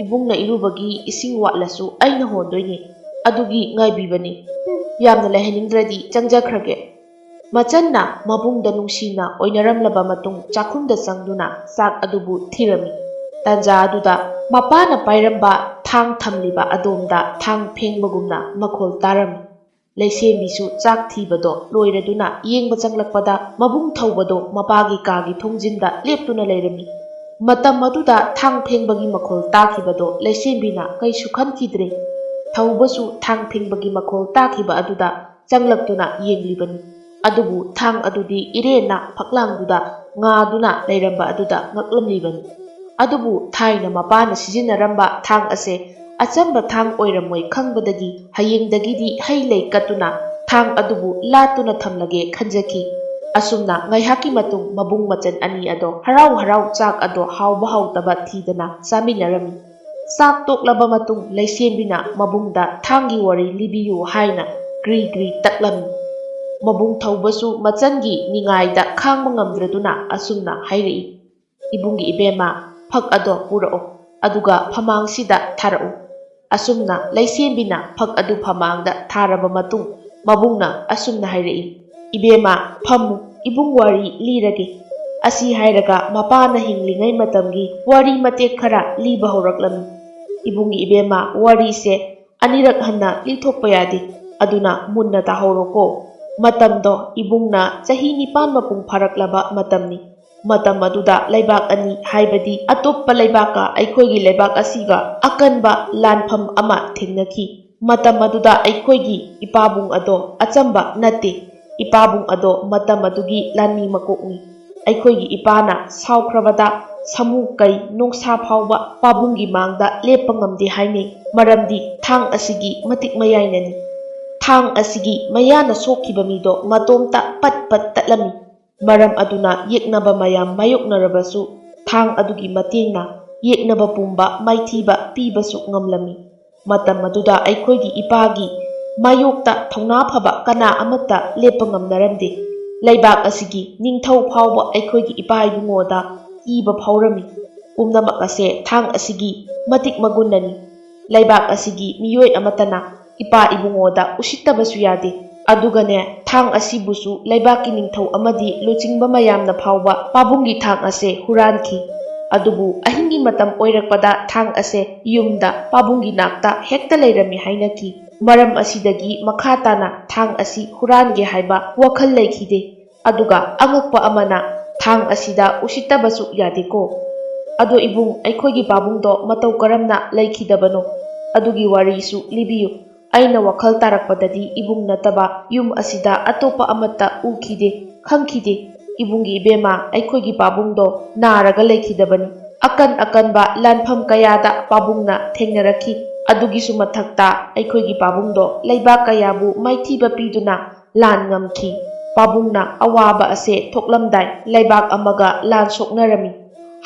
ꯏꯕꯨꯡꯅ ꯏꯔꯨꯕꯒꯤ ꯏꯁꯤꯡ ꯋꯥꯠꯂꯁꯨ ꯑꯩꯅ ꯍꯣꯟꯗꯣꯏꯅꯦ꯫ ꯑꯗꯨꯒꯤ ꯉꯥꯏꯕꯤꯕꯅꯤ꯫ ꯍꯨꯝ, ꯌꯥꯝꯅ ꯂꯩꯍꯟꯅꯤꯡꯗ꯭ꯔꯗꯤ ꯆꯪꯖꯈ꯭ꯔꯒꯦ꯫" ꯃꯆꯟꯅ ꯃꯕꯨꯡꯗ ꯅꯨꯡꯁꯤꯅ ꯑꯣꯏꯅꯔꯝꯂꯕ ꯃꯇꯨꯡ ꯆꯥꯛꯈꯨꯝꯗ ꯆꯪꯗꯨꯅ ꯆꯥꯛ ꯑꯗꯨꯕꯨ ꯊꯤꯔꯝꯃꯤ꯫ ꯇꯥꯟꯖꯥ ꯑꯗꯨꯗ ꯃꯄꯥꯅ ꯄꯥꯏꯔꯝꯕ ꯊꯥꯡ ꯊꯝꯂꯤꯕ ꯑꯗꯣꯝꯗ ꯊꯥꯡ ꯐꯦꯡꯕꯒꯨꯝꯅ ꯃꯈꯣꯜ ꯇꯥꯔꯝꯃꯤ꯫ ꯂꯩꯁꯦꯝꯕꯤꯁꯨ ꯆꯥꯛ ꯊꯤꯕꯗꯣ ꯂꯣꯏꯔꯗꯨꯅ ꯌꯦꯡꯕ ꯆꯪꯂꯛꯄꯗ ꯃꯕꯨꯡ ꯊꯧꯕꯗꯣ ꯃꯄꯥꯒꯤ ꯀꯥꯒꯤ ꯊꯣꯡꯖꯤꯟꯗ ꯂꯦꯞꯇꯨꯅ ꯂꯩꯔꯝꯃꯤ꯫ ꯃꯇꯝ ꯑꯗꯨꯗ ꯊꯥꯡ ꯐꯦꯡꯕꯒꯤ ꯃꯈꯣꯜ ꯇꯥꯈꯤꯕꯗꯣ ꯂꯩꯁꯦꯝꯕꯤꯅ ꯀꯩꯁꯨ ꯈꯟꯈꯤꯗ꯭ꯔꯦ꯫ ꯊꯧꯕꯁꯨ ꯊꯥꯡ ꯐꯦꯡꯕꯒꯤ ꯃꯈꯣꯜ ꯇꯥꯈꯤꯕ ꯑꯗꯨꯗ ꯆꯪꯂꯛꯇꯨꯅ ꯌꯦꯡꯂꯤꯕꯅꯤ꯫ ꯑꯗꯨꯕꯨ ꯊꯥꯡ ꯑꯗꯨꯗꯤ ꯏꯔꯦꯟꯅ ꯐꯛꯂꯥꯡꯗꯨꯗ ꯉꯥꯗꯨꯅ ꯂꯩꯔꯝꯕ ꯑꯗꯨꯗ ꯉꯛꯂꯝꯂꯤꯕꯅꯤ꯫ ꯑꯗꯨꯕꯨ ꯊꯥꯏꯅ ꯃꯄꯥꯅ ꯁꯤꯖꯤꯟꯅꯔꯝꯕ ꯊꯥꯡ ꯑꯁꯦ ꯑꯆꯝꯕ ꯊꯥꯡ ꯑꯣꯏꯔꯝꯃꯣꯏ ꯈꯪꯕꯗꯒꯤ ꯍꯌꯦꯡꯗꯒꯤꯗꯤ ꯍꯩ ꯂꯩ ꯀꯠꯇꯨꯅ ꯊꯥꯡ ꯑꯗꯨꯕꯨ ꯂꯥꯠꯇꯨꯅ ꯊꯝꯂꯒꯦ ꯈꯟꯖꯈꯤ꯫ ꯑꯁꯨꯝꯅ ꯉꯥꯏꯍꯥꯛꯀꯤ ꯃꯇꯨꯡ ꯃꯕꯨꯡ ꯃꯆꯟ ꯑꯅꯤ ꯑꯗꯣ ꯍꯔꯥꯎ ꯍꯔꯥꯎ ꯆꯥꯛ ꯑꯗꯣ ꯍꯥꯎꯕ ꯍꯥꯎꯇꯕ ꯊꯤꯗꯅ ꯆꯥꯃꯤꯟꯅꯔꯝꯃꯤ꯫ ꯆꯥꯛ ꯇꯣꯛꯂꯕ ꯃꯇꯨꯡ ꯂꯩꯁꯦꯝꯕꯤꯅ ꯃꯕꯨꯡꯗ ꯊꯥꯡꯒꯤ ꯋꯥꯔꯤ ꯂꯤꯕꯤꯌꯨ ꯍꯥꯏꯅ ꯀ꯭ꯔꯤ ꯀ꯭ꯔꯤ ꯇꯛꯂꯝꯃꯤ꯫ ꯃꯕꯨꯡ ꯊꯧꯕꯁꯨ ꯃꯆꯟꯒꯤ ꯅꯤꯡꯉꯥꯏꯗ ꯈꯥꯡꯕ ꯉꯝꯗ꯭ꯔꯗꯨꯅ ꯑꯁꯨꯝꯅ ꯍꯥꯏꯔꯛꯏ, "ꯏꯕꯨꯡꯒꯤ ꯏꯕꯦꯝꯃ, ꯐꯛ ꯑꯗꯣ ꯄꯨꯔꯛꯎ, ꯑꯗꯨꯒ ꯐꯃꯥꯡꯁꯤꯗ ꯊꯥꯔꯛꯎ꯫ ꯑꯁꯨꯝꯅ ꯂꯩꯁꯦꯝꯕꯤꯅ ꯐꯛ ꯑꯗꯨ ꯐꯃꯥꯡꯗ ꯊꯥꯔꯕ ꯃꯇꯨꯡ, ꯃꯕꯨꯡꯅ ꯑꯁꯨꯝꯅ ꯍꯥꯏꯔꯛꯏ, "ꯏꯕꯦꯝꯃ, ꯐꯝꯃꯨ, ꯏꯕꯨꯡ ꯋꯥꯔꯤ ꯂꯤꯔꯒꯦ꯫" ꯑꯁꯤ ꯍꯥꯏꯔꯒ ꯃꯄꯥꯅ ꯍꯤꯡꯂꯤꯉꯩ ꯃꯇꯝꯒꯤ ꯋꯥꯔꯤ ꯃꯇꯦꯛ ꯈꯔ ꯂꯤꯕ ꯍꯧꯔꯛꯂꯝꯃꯤ꯫ "ꯏꯕꯨꯡꯒꯤ ꯏꯕꯦꯝꯃ, ꯋꯥꯔꯤꯁꯦ ꯑꯅꯤꯔꯛ ꯍꯟꯅ ꯂꯤꯊꯣꯛꯄ ꯌꯥꯗꯦ, ꯑꯗꯨꯅ ꯃꯨꯟꯅ ꯇꯥꯍꯧꯔꯣꯀꯣ꯫ ꯃꯇꯝꯗꯣ ꯏꯕꯨꯡꯅ ꯆꯍꯤ ꯅꯤꯄꯥꯟ ꯃꯄꯨꯡ ꯐꯥꯔꯛꯂꯕ ꯃꯇꯝꯅꯤ꯫ ꯃꯇꯝ ꯑꯗꯨꯗ ꯂꯩꯕꯥꯛ ꯑꯅꯤ, ꯍꯥꯏꯕꯗꯤ ꯑꯇꯣꯞꯄ ꯂꯩꯕꯥꯛꯀ ꯑꯩꯈꯣꯏꯒꯤ ꯂꯩꯕꯥꯛ ꯑꯁꯤꯒ ꯑꯀꯟꯕ ꯂꯥꯟꯐꯝ ꯑꯃ ꯊꯦꯡꯅꯈꯤ꯫ ꯃꯇꯝ ꯑꯗꯨꯗ ꯑꯩꯈꯣꯏꯒꯤ ꯏꯄꯥꯕꯨꯡ ꯑꯗꯣ ꯑꯆꯝꯕ ꯅꯠꯇꯦ꯫ ꯏꯄꯥꯕꯨꯡ ꯑꯗꯣ ꯃꯇꯝ ꯑꯗꯨꯒꯤ ꯂꯥꯟꯃꯤ ꯃꯀꯣꯛꯅꯤ꯫ ꯑꯩꯈꯣꯏꯒꯤ ꯏꯄꯥꯅ ꯁꯥꯎꯈ꯭ꯔꯕꯗ ꯁꯃꯨ ꯀꯩ ꯅꯣꯡꯁꯥ ꯐꯥꯎꯕ ꯄꯥꯕꯨꯡꯒꯤ ꯃꯥꯡꯗ ꯂꯦꯞꯄ ꯉꯝꯗꯦ ꯍꯥꯏꯅꯩ꯫ ꯃꯔꯝꯗꯤ ꯊꯥꯡ ꯑꯁꯤꯒꯤ ꯃꯇꯤꯛ ꯃꯌꯥꯏꯅꯅꯤ꯫ ꯊꯥꯡ ꯑꯁꯤꯒꯤ ꯃꯌꯥꯅ ꯁꯣꯛꯈꯤꯕ ꯃꯤꯗꯣ ꯃꯇꯣꯝꯇ ꯄꯠ ꯄꯠ ꯇꯠꯂꯝꯃꯤ꯫ ꯃꯔꯝ ꯑꯗꯨꯅ ꯌꯦꯛꯅꯕ ꯃꯌꯥꯝ ꯃꯥꯌꯣꯛꯅꯔꯕꯁꯨ ꯊꯥꯡ ꯑꯗꯨꯒꯤ ꯃꯇꯦꯡꯅ ꯌꯦꯛꯅꯕ ꯄꯨꯝꯕ ꯃꯥꯏꯊꯤꯕ ꯄꯤꯕꯁꯨ ꯉꯝꯂꯝꯃꯤ꯫" ꯃꯇꯝ ꯑꯗꯨꯗ ꯑꯩꯈꯣꯏꯒꯤ ꯏꯄꯥꯒꯤ ꯃꯥꯌꯣꯛꯇ ꯊꯧꯅꯥ ꯐꯕ ꯀꯅꯥ ꯑꯃꯠꯇ ꯂꯦꯞꯄ ꯉꯝꯅꯔꯝꯗꯦ꯫ ꯂꯩꯕꯥꯛ ꯑꯁꯤꯒꯤ ꯅꯤꯡꯊꯧ ꯐꯥꯎꯕ ꯑꯩꯈꯣꯏꯒꯤ ꯏꯄꯥ ꯏꯕꯨꯡꯉꯣꯗ ꯀꯤꯕ ꯐꯥꯎꯔꯝꯃꯤ꯫ ꯄꯨꯝꯅꯃꯛ ꯑꯁꯦ ꯊꯥꯡ ꯑꯁꯤꯒꯤ ꯃꯇꯤꯛ ꯃꯒꯨꯟꯅꯅꯤ꯫ ꯂꯩꯕꯥꯛ ꯑꯁꯤꯒꯤ ꯃꯤꯑꯣꯏ ꯑꯃꯠꯇꯅ ꯏꯄꯥ ꯏꯕꯨꯡꯉꯣꯗ ꯎꯁꯤꯠꯇꯕꯁꯨ ꯌꯥꯗꯦ꯫ ꯑꯗꯨꯒꯅꯦ, ꯊꯥꯡ ꯑꯁꯤꯕꯨꯁꯨ ꯂꯩꯕꯥꯛꯀꯤ ꯅꯤꯡꯊꯧ ꯑꯃꯗꯤ ꯂꯨꯆꯤꯡꯕ ꯃꯌꯥꯝꯅ ꯐꯥꯎꯕ ꯄꯥꯕꯨꯡꯒꯤ ꯊꯥꯡ ꯑꯁꯦ ꯍꯨꯔꯥꯟꯈꯤ꯫ ꯑꯗꯨꯕꯨ ꯑꯍꯤꯡꯒꯤ ꯃꯇꯝ ꯑꯣꯏꯔꯛꯄꯗ ꯊꯥꯡ ꯑꯁꯦ ꯌꯨꯝꯗ ꯄꯥꯕꯨꯡꯒꯤ ꯅꯥꯛꯇ ꯍꯦꯛꯇ ꯂꯩꯔꯝꯃꯤ ꯍꯥꯏꯅꯈꯤ꯫ ꯃꯔꯝ ꯑꯁꯤꯗꯒꯤ ꯃꯈꯥ ꯇꯥꯅ ꯊꯥꯡ ꯑꯁꯤ ꯍꯨꯔꯥꯟꯒꯦ ꯍꯥꯏꯕ ꯋꯥꯈꯜ ꯂꯩꯈꯤꯗꯦ꯫ ꯑꯗꯨꯒ ꯑꯉꯛꯄ ꯑꯃꯅ, ꯊꯥꯡ ꯑꯁꯤꯗ ꯎꯁꯤꯠꯇꯕꯁꯨ ꯌꯥꯗꯦꯀꯣ꯫ ꯑꯗꯣ ꯏꯕꯨꯡ, ꯑꯩꯈꯣꯏꯒꯤ ꯄꯥꯕꯨꯡꯗꯣ ꯃꯇꯧ ꯀꯔꯝꯅ ꯂꯩꯈꯤꯗꯕꯅꯣ? ꯑꯗꯨꯒꯤ ꯋꯥꯔꯤꯁꯨ ꯂꯤꯕꯤꯌꯨ꯫ ꯑꯩꯅ ꯋꯥꯈꯜ ꯇꯥꯔꯛꯄꯗꯗꯤ ꯏꯕꯨꯡ ꯅꯠꯇꯕ ꯌꯨꯝ ꯑꯁꯤꯗ ꯑꯇꯣꯞꯄ ꯑꯃꯠꯇ ꯎꯈꯤꯗꯦ, ꯈꯪꯈꯤꯗꯦ꯫ ꯏꯕꯨꯡꯒꯤ ꯏꯕꯦꯝꯃ, ꯑꯩꯈꯣꯏꯒꯤ ꯄꯥꯕꯨꯡꯗꯣ ꯅꯥꯔꯒ ꯂꯩꯈꯤꯗꯕꯅꯤ꯫ ꯑꯀꯟ ꯑꯀꯟꯕ ꯂꯥꯟꯐꯝ ꯀꯌꯥꯗ ꯄꯥꯕꯨꯡꯅ ꯊꯦꯡꯅꯔꯛꯈꯤ꯫ ꯑꯗꯨꯒꯤꯁꯨ ꯃꯊꯛꯇ ꯑꯩꯈꯣꯏꯒꯤ ꯄꯥꯕꯨꯡꯗꯣ ꯂꯩꯕꯥꯛ ꯀꯌꯥꯕꯨ ꯃꯥꯏꯊꯤꯕ ꯄꯤꯗꯨꯅ ꯂꯥꯟ ꯉꯝꯈꯤ꯫ ꯄꯥꯕꯨꯡꯅ ꯑꯋꯥꯕ ꯑꯁꯦ ꯊꯣꯛꯂꯝꯗꯥꯏ ꯂꯩꯕꯥꯛ ꯑꯃꯒ ꯂꯥꯟ ꯁꯣꯛꯅꯔꯝꯃꯤ꯫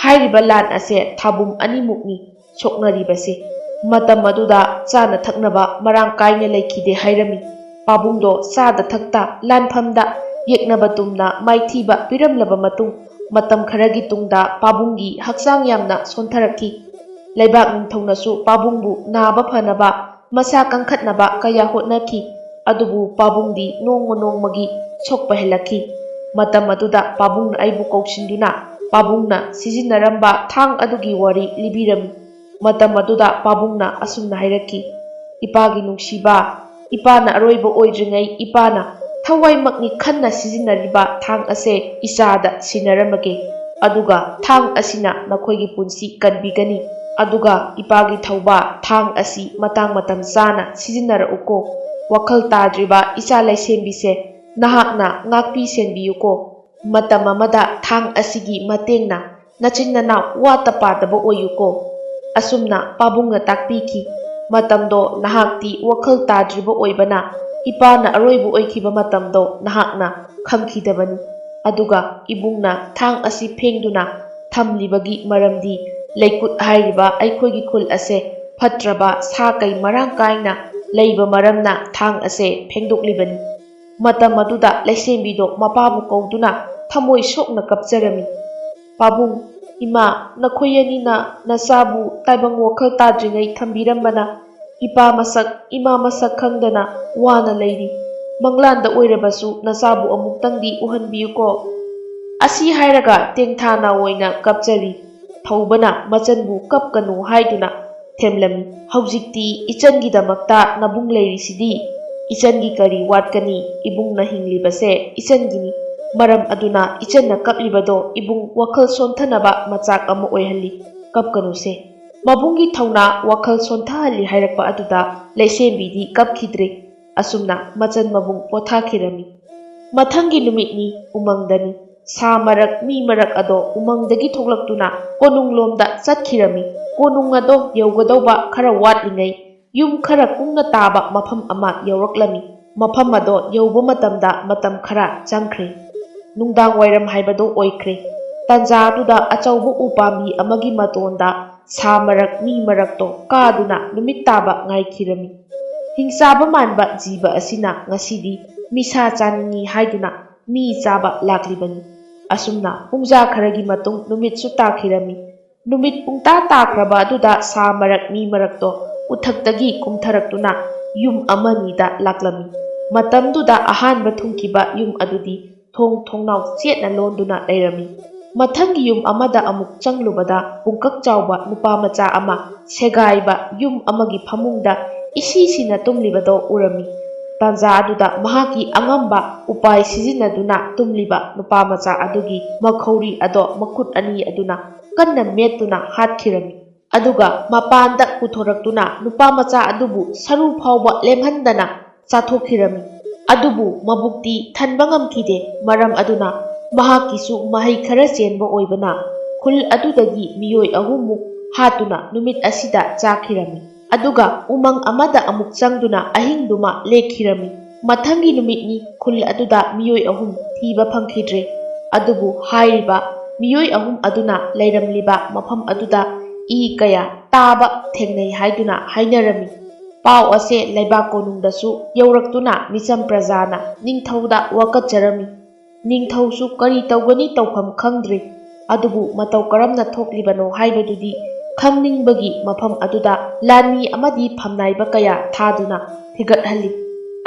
ꯍꯥꯏꯔꯤꯕ ꯂꯥꯟ ꯑꯁꯦ ꯊꯥꯕꯨꯝ ꯑꯅꯤꯃꯨꯛꯅꯤ ꯁꯣꯛꯅꯔꯤꯕꯁꯦ꯫ ꯃꯇꯝ ꯑꯗꯨꯗ ꯆꯥꯅ ꯊꯛꯅꯕ ꯃꯔꯥꯡ ꯀꯥꯏꯅ ꯂꯩꯈꯤꯗꯦ ꯍꯥꯏꯔꯝꯃꯤ꯫ ꯄꯥꯕꯨꯡꯗꯣ ꯆꯥꯗ ꯊꯛꯇ ꯂꯥꯟꯐꯝꯗ ꯌꯦꯛꯅꯕ ꯇꯨꯝꯅ ꯃꯥꯏꯊꯤꯕ ꯄꯤꯔꯝꯂꯕ ꯃꯇꯨꯡ, ꯃꯇꯝ ꯈꯔꯒꯤ ꯇꯨꯡꯗ ꯄꯥꯕꯨꯡꯒꯤ ꯍꯛꯆꯥꯡ ꯌꯥꯝꯅ ꯁꯣꯟꯊꯔꯛꯈꯤ꯫ ꯂꯩꯕꯥꯛ ꯅꯤꯡꯊꯧꯅꯁꯨ ꯄꯥꯕꯨꯡꯕꯨ ꯅꯥꯕ ꯐꯅꯕ, ꯃꯁꯥ ꯀꯟꯈꯠꯅꯕ ꯀꯌꯥ ꯍꯣꯠꯅꯈꯤ꯫ ꯑꯗꯨꯕꯨ ꯄꯥꯕꯨꯡꯗꯤ ꯅꯣꯡꯃ ꯅꯣꯡꯃꯒꯤ ꯁꯣꯛꯄ ꯍꯦꯜꯂꯛꯈꯤ꯫ ꯃꯇꯝ ꯑꯗꯨꯗ ꯄꯥꯕꯨꯡꯅ ꯑꯩꯕꯨ ꯀꯧꯁꯤꯟꯗꯨꯅ ꯄꯥꯕꯨꯡꯅ ꯁꯤꯖꯤꯟꯅꯔꯝꯕ ꯊꯥꯡ ꯑꯗꯨꯒꯤ ꯋꯥꯔꯤ ꯂꯤꯕꯤꯔꯝꯃꯤ꯫ ꯃꯇꯝ ꯑꯗꯨꯗ ꯄꯥꯕꯨꯡꯅ ꯑꯁꯨꯝꯅ ꯍꯥꯏꯔꯛꯈꯤ, "ꯏꯄꯥꯒꯤ ꯅꯨꯡꯁꯤꯕ, ꯏꯄꯥꯅ ꯑꯔꯣꯏꯕ ꯑꯣꯏꯗ꯭ꯔꯤꯉꯩ ꯏꯄꯥꯅ ꯊꯋꯥꯏꯃꯛꯅꯤ ꯈꯟꯅ ꯁꯤꯖꯤꯟꯅꯔꯤꯕ ꯊꯥꯡ ꯑꯁꯦ ꯏꯆꯥꯗ ꯁꯤꯟꯅꯔꯝꯃꯒꯦ꯫ ꯑꯗꯨꯒ ꯊꯥꯡ ꯑꯁꯤꯅ ꯅꯈꯣꯏꯒꯤ ꯄꯨꯟꯁꯤ ꯀꯟꯕꯤꯒꯅꯤ꯫ ꯑꯗꯨꯒ ꯏꯄꯥꯒꯤ ꯊꯧꯕ ꯊꯥꯡ ꯑꯁꯤ ꯃꯇꯥꯡ ꯃꯇꯝ ꯆꯥꯅ ꯁꯤꯖꯤꯟꯅꯔꯛꯎꯀꯣ꯫ ꯋꯥꯈꯜ ꯇꯥꯗ꯭ꯔꯤꯕ ꯏꯆꯥ ꯂꯩꯁꯦꯝꯕꯤꯁꯦ ꯅꯍꯥꯛꯅ ꯉꯥꯛꯄꯤ ꯁꯦꯟꯕꯤꯌꯨꯀꯣ꯫ ꯃꯇꯝ ꯑꯃꯗ ꯊꯥꯡ ꯑꯁꯤꯒꯤ ꯃꯇꯦꯡꯅ ꯅꯆꯤꯟ ꯅꯅꯥꯎ ꯋꯥꯠꯇ ꯄꯥꯗꯕ ꯑꯣꯏꯌꯨꯀꯣ꯫" ꯑꯁꯨꯝꯅ ꯄꯥꯕꯨꯡꯅ ꯇꯥꯛꯄꯤꯈꯤ꯫ ꯃꯇꯝꯗꯣ ꯅꯍꯥꯛꯇꯤ ꯋꯥꯈꯜ ꯇꯥꯗ꯭ꯔꯤꯕ ꯑꯣꯏꯕꯅ, ꯏꯄꯥꯅ ꯑꯔꯣꯏꯕ ꯑꯣꯏꯈꯤꯕ ꯃꯇꯝꯗꯣ ꯅꯍꯥꯛꯅ ꯈꯪꯈꯤꯗꯕꯅꯤ꯫ ꯑꯗꯨꯒ ꯏꯕꯨꯡꯅ ꯊꯥꯡ ꯑꯁꯤ ꯐꯦꯡꯗꯨꯅ ꯊꯝꯂꯤꯕꯒꯤ ꯃꯔꯝꯗꯤ, ꯂꯩꯀꯨꯠ ꯍꯥꯏꯔꯤꯕ ꯑꯩꯈꯣꯏꯒꯤ ꯈꯨꯜ ꯑꯁꯦ ꯐꯠꯇ꯭ꯔꯕ ꯁꯥ ꯀꯩ ꯃꯔꯥꯡ ꯀꯥꯏꯅ ꯂꯩꯕ ꯃꯔꯝꯅ ꯊꯥꯡ ꯑꯁꯦ ꯐꯦꯡꯗꯣꯛꯂꯤꯕꯅꯤ꯫ ꯃꯇꯝ ꯑꯗꯨꯗ ꯂꯩꯁꯦꯝꯕꯤꯗꯣ ꯃꯄꯥꯕꯨ ꯀꯧꯗꯨꯅ ꯊꯃꯣꯏ ꯁꯣꯛꯅ ꯀꯞꯆꯔꯝꯃꯤ꯫ "ꯄꯥꯕꯨꯡ, ꯏꯃꯥ, ꯅꯈꯣꯏ ꯑꯅꯤꯅ ꯅꯆꯥꯕꯨ ꯇꯥꯏꯕꯪ ꯋꯥꯈꯜ ꯇꯥꯗ꯭ꯔꯤꯉꯩ ꯊꯝꯕꯤꯔꯝꯕꯅ ꯏꯄꯥ ꯃꯁꯛ, ꯏꯃꯥ ꯃꯁꯛ ꯈꯪꯗꯅ ꯋꯥꯅ ꯂꯩꯔꯤ꯫ ꯃꯪꯂꯥꯟꯗ ꯑꯣꯏꯔꯕꯁꯨ ꯅꯆꯥꯕꯨ ꯑꯃꯨꯛꯇꯪꯗꯤ ꯎꯍꯟꯕꯤꯌꯨꯀꯣ꯫" ꯑꯁꯤ ꯍꯥꯏꯔꯒ ꯇꯦꯡꯊꯥ ꯅꯥꯑꯣꯏꯅ ꯀꯞꯆꯔꯤ꯫ ꯊꯧꯕꯅ ꯃꯆꯟꯕꯨ ꯀꯞꯀꯅꯨ ꯍꯥꯏꯗꯨꯅ ꯊꯦꯝꯂꯝꯃꯤ꯫ "ꯍꯧꯖꯤꯛꯇꯤ ꯏꯆꯟꯒꯤꯗꯃꯛꯇ ꯅꯕꯨꯡ ꯂꯩꯔꯤꯁꯤꯗꯤ꯫ ꯏꯆꯟꯒꯤ ꯀꯔꯤ ꯋꯥꯠꯀꯅꯤ? ꯏꯕꯨꯡꯅ ꯍꯤꯡꯂꯤꯕꯁꯦ ꯏꯆꯟꯒꯤꯅꯤ꯫ ꯃꯔꯝ ꯑꯗꯨꯅ ꯏꯆꯟꯅ ꯀꯞꯂꯤꯕꯗꯣ ꯏꯕꯨꯡ ꯋꯥꯈꯜ ꯁꯣꯟꯊꯅꯕ ꯃꯆꯥꯛ ꯑꯃ ꯑꯣꯏꯍꯜꯂꯤ꯫ ꯀꯞꯀꯅꯨꯁꯦ꯫" ꯃꯕꯨꯡꯒꯤ ꯊꯧꯅꯥ ꯋꯥꯈꯜ ꯁꯣꯟꯊꯍꯜꯂꯤ ꯍꯥꯏꯔꯛꯄ ꯑꯗꯨꯗ ꯂꯩꯁꯦꯝꯕꯤꯗꯤ ꯀꯞꯈꯤꯗ꯭ꯔꯦ꯫ ꯑꯁꯨꯝꯅ ꯃꯆꯟ ꯃꯕꯨꯡ ꯄꯣꯊꯥꯈꯤꯔꯝꯃꯤ꯫ ꯃꯊꯪꯒꯤ ꯅꯨꯃꯤꯠꯅꯤ, ꯎꯃꯪꯗꯅꯤ꯫ ꯁꯥ ꯃꯔꯛ, ꯃꯤ ꯃꯔꯛ ꯑꯗꯣ ꯎꯃꯪꯗꯒꯤ ꯊꯣꯛꯂꯛꯇꯨꯅ ꯀꯣꯅꯨꯡꯂꯣꯝꯗ ꯆꯠꯈꯤꯔꯝꯃꯤ꯫ ꯀꯣꯅꯨꯡ ꯑꯗꯣ ꯌꯧꯒꯗꯧꯕ ꯈꯔ ꯋꯥꯠꯂꯤꯉꯩ, ꯌꯨꯝ ꯈꯔ ꯀꯨꯡꯅ ꯇꯥꯕ ꯃꯐꯝ ꯑꯃ ꯌꯧꯔꯛꯂꯝꯃꯤ꯫ ꯃꯐꯝ ꯑꯗꯣ ꯌꯧꯕ ꯃꯇꯝꯗ ꯃꯇꯝ ꯈꯔ ꯆꯪꯈ꯭ꯔꯦ꯫ ꯅꯨꯡꯗꯥꯡ ꯋꯥꯏꯔꯝ ꯍꯥꯏꯕꯗꯣ ꯑꯣꯏꯈ꯭ꯔꯦ꯫ ꯇꯟꯖꯥ ꯑꯗꯨꯗ ꯑꯆꯧꯕ ꯎꯄꯥꯝꯕꯤ ꯑꯃꯒꯤ ꯃꯇꯣꯟꯗ ꯁꯥ ꯃꯔꯛ, ꯃꯤ ꯃꯔꯛꯇꯣ ꯀꯥꯗꯨꯅ ꯅꯨꯃꯤꯠ ꯇꯥꯕ ꯉꯥꯏꯈꯤꯔꯝꯃꯤ꯫ ꯍꯤꯡꯆꯥꯕ ꯃꯥꯟꯕ ꯖꯤꯕ ꯑꯁꯤꯅ ꯉꯁꯤꯗꯤ ꯃꯤꯁꯥ ꯆꯥꯅꯤꯡꯏ ꯍꯥꯏꯗꯨꯅ ꯃꯤ ꯆꯥꯕ ꯂꯥꯛꯂꯤꯕꯅꯤ꯫ ꯑꯁꯨꯝꯅ ꯄꯨꯡꯖꯥ ꯈꯔꯒꯤ ꯃꯇꯨꯡ ꯅꯨꯃꯤꯠꯁꯨ ꯇꯥꯈꯤꯔꯝꯃꯤ꯫ ꯅꯨꯃꯤꯠ ꯄꯨꯡꯇꯥ ꯇꯥꯈ꯭ꯔꯕ ꯑꯗꯨꯗ ꯁꯥ ꯃꯔꯛ ꯃꯤ ꯃꯔꯛꯇꯣ ꯎꯊꯛꯇꯒꯤ ꯀꯨꯝꯊꯔꯛꯇꯨꯅ ꯌꯨꯝ ꯑꯃꯅꯤꯗ ꯂꯥꯛꯂꯝꯃꯤ꯫ ꯃꯇꯝꯗꯨꯗ ꯑꯍꯥꯟꯕ ꯊꯨꯡꯈꯤꯕ ꯌꯨꯝ ꯑꯗꯨꯗꯤ ꯊꯣꯡ ꯊꯣꯡꯅꯥꯎ ꯆꯦꯠꯅ ꯂꯣꯟꯗꯨꯅ ꯂꯩꯔꯝꯃꯤ꯫ ꯃꯊꯪꯒꯤ ꯌꯨꯝ ꯑꯃꯗ ꯑꯃꯨꯛ ꯆꯪꯂꯨꯕꯗ ꯄꯨꯡꯀꯛ ꯆꯥꯎꯕ ꯅꯨꯄꯥ ꯃꯆꯥ ꯑꯃ ꯁꯦꯒꯥꯏꯕ ꯌꯨꯝ ꯑꯃꯒꯤ ꯐꯃꯨꯡꯗ ꯏꯁꯤ ꯁꯤꯅ ꯇꯨꯝꯂꯤꯕꯗꯣ ꯎꯔꯝꯃꯤ꯫ ꯇꯥꯟꯖꯥ ꯑꯗꯨꯗ ꯃꯍꯥꯛꯀꯤ ꯑꯉꯝꯕ ꯎꯄꯥꯏ ꯁꯤꯖꯤꯟꯅꯗꯨꯅ ꯇꯨꯝꯂꯤꯕ ꯅꯨꯄꯥ ꯃꯆꯥ ꯑꯗꯨꯒꯤ ꯃꯈꯧꯔꯤ ꯑꯗꯣ ꯃꯈꯨꯠ ꯑꯅꯤ ꯑꯗꯨꯅ ꯀꯟꯅ ꯃꯦꯠꯇꯨꯅ ꯍꯥꯠꯈꯤꯔꯝꯃꯤ꯫ ꯑꯗꯨꯒ ꯃꯄꯥꯟꯗ ꯄꯨꯊꯣꯔꯛꯇꯨꯅ ꯅꯨꯄꯥ ꯃꯆꯥ ꯑꯗꯨꯕꯨ ꯁꯔꯨ ꯐꯥꯎꯕ ꯂꯦꯝꯍꯟꯗꯅ ꯆꯥꯊꯣꯛꯈꯤꯔꯝꯃꯤ꯫ ꯑꯗꯨꯕꯨ ꯃꯕꯨꯛꯇꯤ ꯊꯟꯕ ꯉꯝꯈꯤꯗꯦ꯫ ꯃꯔꯝ ꯑꯗꯨꯅ ꯃꯍꯥꯛꯀꯤꯁꯨ ꯃꯍꯩ ꯈꯔ ꯆꯦꯟꯕ ꯑꯣꯏꯕꯅ ꯈꯨꯜ ꯑꯗꯨꯗꯒꯤ ꯃꯤꯑꯣꯏ ꯑꯍꯨꯝꯃꯨꯛ ꯍꯥꯠꯇꯨꯅ ꯅꯨꯃꯤꯠ ꯑꯁꯤꯗ ꯆꯥꯈꯤꯔꯝꯃꯤ꯫ ꯑꯗꯨꯒ ꯎꯃꯪ ꯑꯃꯗ ꯑꯃꯨꯛ ꯆꯪꯗꯨꯅ ꯑꯍꯤꯡꯗꯨꯃ ꯂꯦꯛꯈꯤꯔꯝꯃꯤ꯫ ꯃꯊꯪꯒꯤ ꯅꯨꯃꯤꯠꯅꯤ ꯈꯨꯜ ꯑꯗꯨꯗ ꯃꯤꯑꯣꯏ ꯑꯍꯨꯝ ꯊꯤꯕ ꯐꯪꯈꯤꯗ꯭ꯔꯦ꯫ ꯑꯗꯨꯕꯨ ꯍꯥꯏꯔꯤꯕ ꯃꯤꯑꯣꯏ ꯑꯍꯨꯝ ꯑꯗꯨꯅ ꯂꯩꯔꯝꯂꯤꯕ ꯃꯐꯝ ꯑꯗꯨꯗ ꯏ ꯀꯌꯥ ꯇꯥꯕ ꯊꯦꯡꯅꯩ ꯍꯥꯏꯗꯨꯅ ꯍꯥꯏꯅꯔꯝꯃꯤ꯫ ꯄꯥꯎ ꯑꯁꯦ ꯂꯩꯕꯥꯛ ꯀꯣꯅꯨꯡꯗꯁꯨ ꯌꯧꯔꯛꯇꯨꯅ ꯃꯤꯆꯝ ꯄ꯭ꯔꯖꯥꯅ ꯅꯤꯡꯊꯧꯗ ꯋꯥꯀꯠꯆꯔꯝꯃꯤ꯫ ꯅꯤꯡꯊꯧꯁꯨ ꯀꯔꯤ ꯇꯧꯒꯅꯤ ꯇꯧꯐꯝ ꯈꯪꯗ꯭ꯔꯤ꯫ ꯑꯗꯨꯕꯨ ꯃꯇꯧ ꯀꯔꯝꯅ ꯊꯣꯛꯂꯤꯕꯅꯣ ꯍꯥꯏꯕꯗꯨꯗꯤ ꯈꯪꯅꯤꯡꯕꯒꯤ ꯃꯐꯝ ꯑꯗꯨꯗ ꯂꯥꯟꯃꯤ ꯑꯃꯗꯤ ꯐꯝꯅꯥꯏꯕ ꯀꯌꯥ ꯊꯥꯗꯨꯅ ꯊꯤꯒꯠꯍꯜꯂꯤ꯫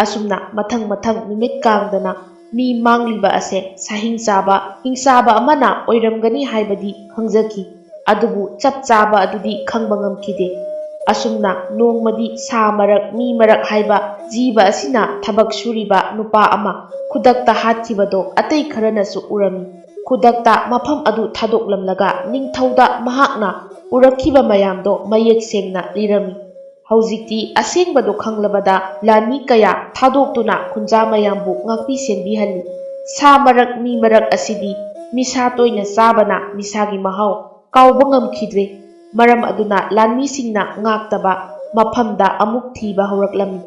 ꯑꯁꯨꯝꯅ ꯃꯊꯪ ꯃꯊꯪ ꯅꯨꯃꯤꯠ ꯀꯥꯡꯗꯅ ꯃꯤ ꯃꯥꯡꯂꯤꯕ ꯑꯁꯦ ꯁꯥꯍꯤꯡ ꯆꯥꯕ, ꯍꯤꯡꯆꯥꯕ ꯑꯃꯅ ꯑꯣꯏꯔꯝꯒꯅꯤ ꯍꯥꯏꯕꯗꯤ ꯈꯪꯖꯈꯤ꯫ ꯑꯗꯨꯕꯨ ꯆꯞ ꯆꯥꯕ ꯑꯗꯨꯗꯤ ꯈꯪꯕ ꯉꯝꯈꯤꯗꯦ꯫ ꯑꯁꯨꯝꯅ ꯅꯣꯡꯃꯗꯤ ꯁꯥ ꯃꯔꯛ, ꯃꯤ ꯃꯔꯛ ꯍꯥꯏꯕ ꯖꯤꯕ ꯑꯁꯤꯅ ꯊꯕꯛ ꯁꯨꯔꯤꯕ ꯅꯨꯄꯥ ꯑꯃ ꯈꯨꯗꯛꯇ ꯍꯥꯠꯈꯤꯕꯗꯣ ꯑꯇꯩ ꯈꯔꯅꯁꯨ ꯎꯔꯝꯃꯤ꯫ ꯈꯨꯗꯛꯇ ꯃꯐꯝ ꯑꯗꯨ ꯊꯥꯗꯣꯛꯂꯝꯂꯒ ꯅꯤꯡꯊꯧꯗ ꯃꯍꯥꯛꯅ ꯎꯔꯛꯈꯤꯕ ꯃꯌꯥꯝꯗꯣ ꯃꯌꯦꯛ ꯁꯦꯡꯅ ꯂꯤꯔꯝꯃꯤ꯫ ꯍꯧꯖꯤꯛꯇꯤ ꯑꯁꯦꯡꯕꯗꯨ ꯈꯪꯂꯕꯗ ꯂꯥꯟꯃꯤ ꯀꯌꯥ ꯊꯥꯗꯣꯛꯇꯨꯅ ꯈꯨꯟꯖꯥ ꯃꯌꯥꯝꯕꯨ ꯉꯥꯛꯄꯤ ꯁꯦꯟꯕꯤꯍꯜꯂꯤ꯫ ꯁꯥ ꯃꯔꯛ ꯃꯤ ꯃꯔꯛ ꯑꯁꯤꯗꯤ ꯃꯤꯁꯥ ꯇꯣꯏꯅ ꯆꯥꯕꯅ ꯃꯤꯁꯥꯒꯤ ꯃꯍꯥꯎ ꯀꯥꯎꯕ ꯉꯝꯈꯤꯗ꯭ꯔꯦ꯫ ꯃꯔꯝ ꯑꯗꯨꯅ ꯂꯥꯟꯃꯤꯁꯤꯡꯅ ꯉꯥꯛꯇꯕ ꯃꯐꯝꯗ ꯑꯃꯨꯛ ꯊꯤꯕ ꯍꯧꯔꯛꯂꯝꯃꯤ꯫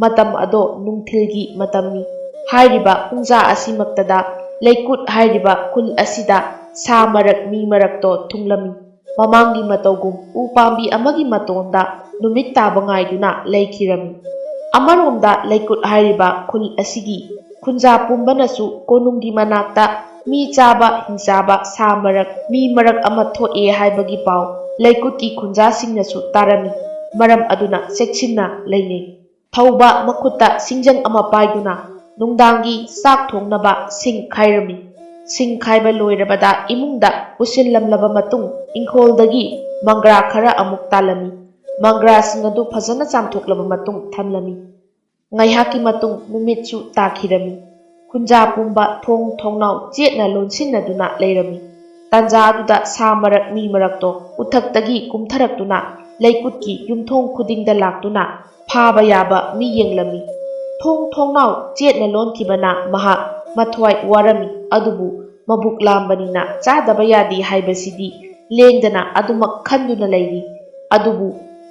ꯃꯇꯝ ꯑꯗꯣ ꯅꯨꯡꯊꯤꯜꯒꯤ ꯃꯇꯝꯅꯤ꯫ ꯍꯥꯏꯔꯤꯕ ꯄꯨꯡꯖꯥ ꯑꯁꯤꯃꯛꯇꯗ ꯂꯩꯀꯨꯠ ꯍꯥꯏꯔꯤꯕ ꯈꯨꯜ ꯑꯁꯤꯗ ꯁꯥ ꯃꯔꯛ ꯃꯤ ꯃꯔꯛꯇꯣ ꯊꯨꯡꯂꯝꯃꯤ꯫ ꯃꯃꯥꯡꯒꯤ ꯃꯇꯧꯒꯨꯝ ꯎ ꯄꯥꯝꯕꯤ ꯑꯃꯒꯤ ꯃꯇꯣꯟꯗ ꯅꯨꯃꯤꯠ ꯇꯥꯕ ꯉꯥꯏꯗꯨꯅ ꯂꯩꯈꯤꯔꯝꯃꯤ꯫ ꯑꯃꯔꯣꯝꯗ ꯂꯩꯀꯨꯠ ꯍꯥꯏꯔꯤꯕ ꯈꯨꯜ ꯑꯁꯤꯒꯤ ꯈꯨꯟꯖꯥ ꯄꯨꯝꯕꯅꯁꯨ ꯀꯣꯅꯨꯡꯒꯤ ꯃꯅꯥꯛꯇ ꯃꯤ ꯆꯥꯕ ꯍꯤꯡꯆꯥꯕ ꯁꯥ ꯃꯔꯛ ꯃꯤ ꯃꯔꯛ ꯑꯃ ꯊꯣꯛꯑꯦ ꯍꯥꯏꯕꯒꯤ ꯄꯥꯎ ꯂꯩꯀꯨꯠꯀꯤ ꯈꯨꯟꯖꯥꯁꯤꯡꯅꯁꯨ ꯇꯥꯔꯝꯃꯤ꯫ ꯃꯔꯝ ꯑꯗꯨꯅ ꯆꯦꯛꯁꯤꯟꯅ ꯂꯩꯅꯩ꯫ ꯊꯧꯕ ꯃꯈꯨꯠꯇ ꯁꯤꯡꯖꯪ ꯑꯃ ꯄꯥꯏꯗꯨꯅ ꯅꯨꯡꯗꯥꯡꯒꯤ ꯆꯥꯛ ꯊꯣꯡꯅꯕ ꯁꯤꯡ ꯈꯥꯏꯔꯝꯃꯤ꯫ ꯁꯤꯡ ꯈꯥꯏꯕ ꯂꯣꯏꯔꯕꯗ ꯏꯃꯨꯡꯗ ꯄꯨꯁꯤꯜꯂꯝꯂꯕ ꯃꯇꯨꯡ ꯏꯪꯈꯣꯜꯗꯒꯤ ꯃꯪꯒ꯭ꯔꯥ ꯈꯔ ꯑꯃꯨꯛ ꯇꯥꯜꯂꯝꯃꯤ꯫ ꯃꯪꯒ꯭ꯔꯥꯁꯤꯡ ꯑꯗꯨ ꯐꯖꯅ ꯆꯥꯝꯊꯣꯛꯂꯕ ꯃꯇꯨꯡ ꯊꯝꯂꯝꯃꯤ꯫ ꯉꯥꯏꯍꯥꯛꯀꯤ ꯃꯇꯨꯡ ꯅꯨꯃꯤꯠꯁꯨ ꯇꯥꯈꯤꯔꯝꯃꯤ꯫ ꯈꯨꯟꯖꯥ ꯄꯨꯝꯕ ꯊꯣꯡ ꯊꯣꯡꯅꯥꯎ ꯆꯦꯠꯅ ꯂꯣꯟꯁꯤꯟꯅꯗꯨꯅ ꯂꯩꯔꯝꯃꯤ꯫ ꯇꯥꯟꯖꯥ ꯑꯗꯨꯗ ꯁꯥ ꯃꯔꯛ ꯃꯤ ꯃꯔꯛꯇꯣ ꯎꯊꯛꯇꯒꯤ ꯀꯨꯝꯊꯔꯛꯇꯨꯅ ꯂꯩꯀꯨꯠꯀꯤ ꯌꯨꯝꯊꯣꯡ ꯈꯨꯗꯤꯡꯗ ꯂꯥꯛꯇꯨꯅ ꯐꯥꯕ ꯌꯥꯕ ꯃꯤ ꯌꯦꯡꯂꯝꯃꯤ꯫ ꯊꯣꯡ ꯊꯣꯡꯅꯥꯎ ꯆꯦꯠꯅ ꯂꯣꯟꯈꯤꯕꯅ ꯃꯍꯥꯛ ꯃꯊ꯭ꯋꯥꯏ ꯋꯥꯔꯝꯃꯤ, ꯑꯗꯨꯕꯨ ꯃꯕꯨꯛ ꯂꯥꯝꯕꯅꯤꯅ ꯆꯥꯗꯕ ꯌꯥꯗꯦ ꯍꯥꯏꯕꯁꯤꯗꯤ ꯂꯦꯡꯗꯅ ꯑꯗꯨꯃꯛ ꯈꯟꯗꯨꯅ ꯂꯩꯔꯤ꯫ ꯑꯗꯨꯕꯨ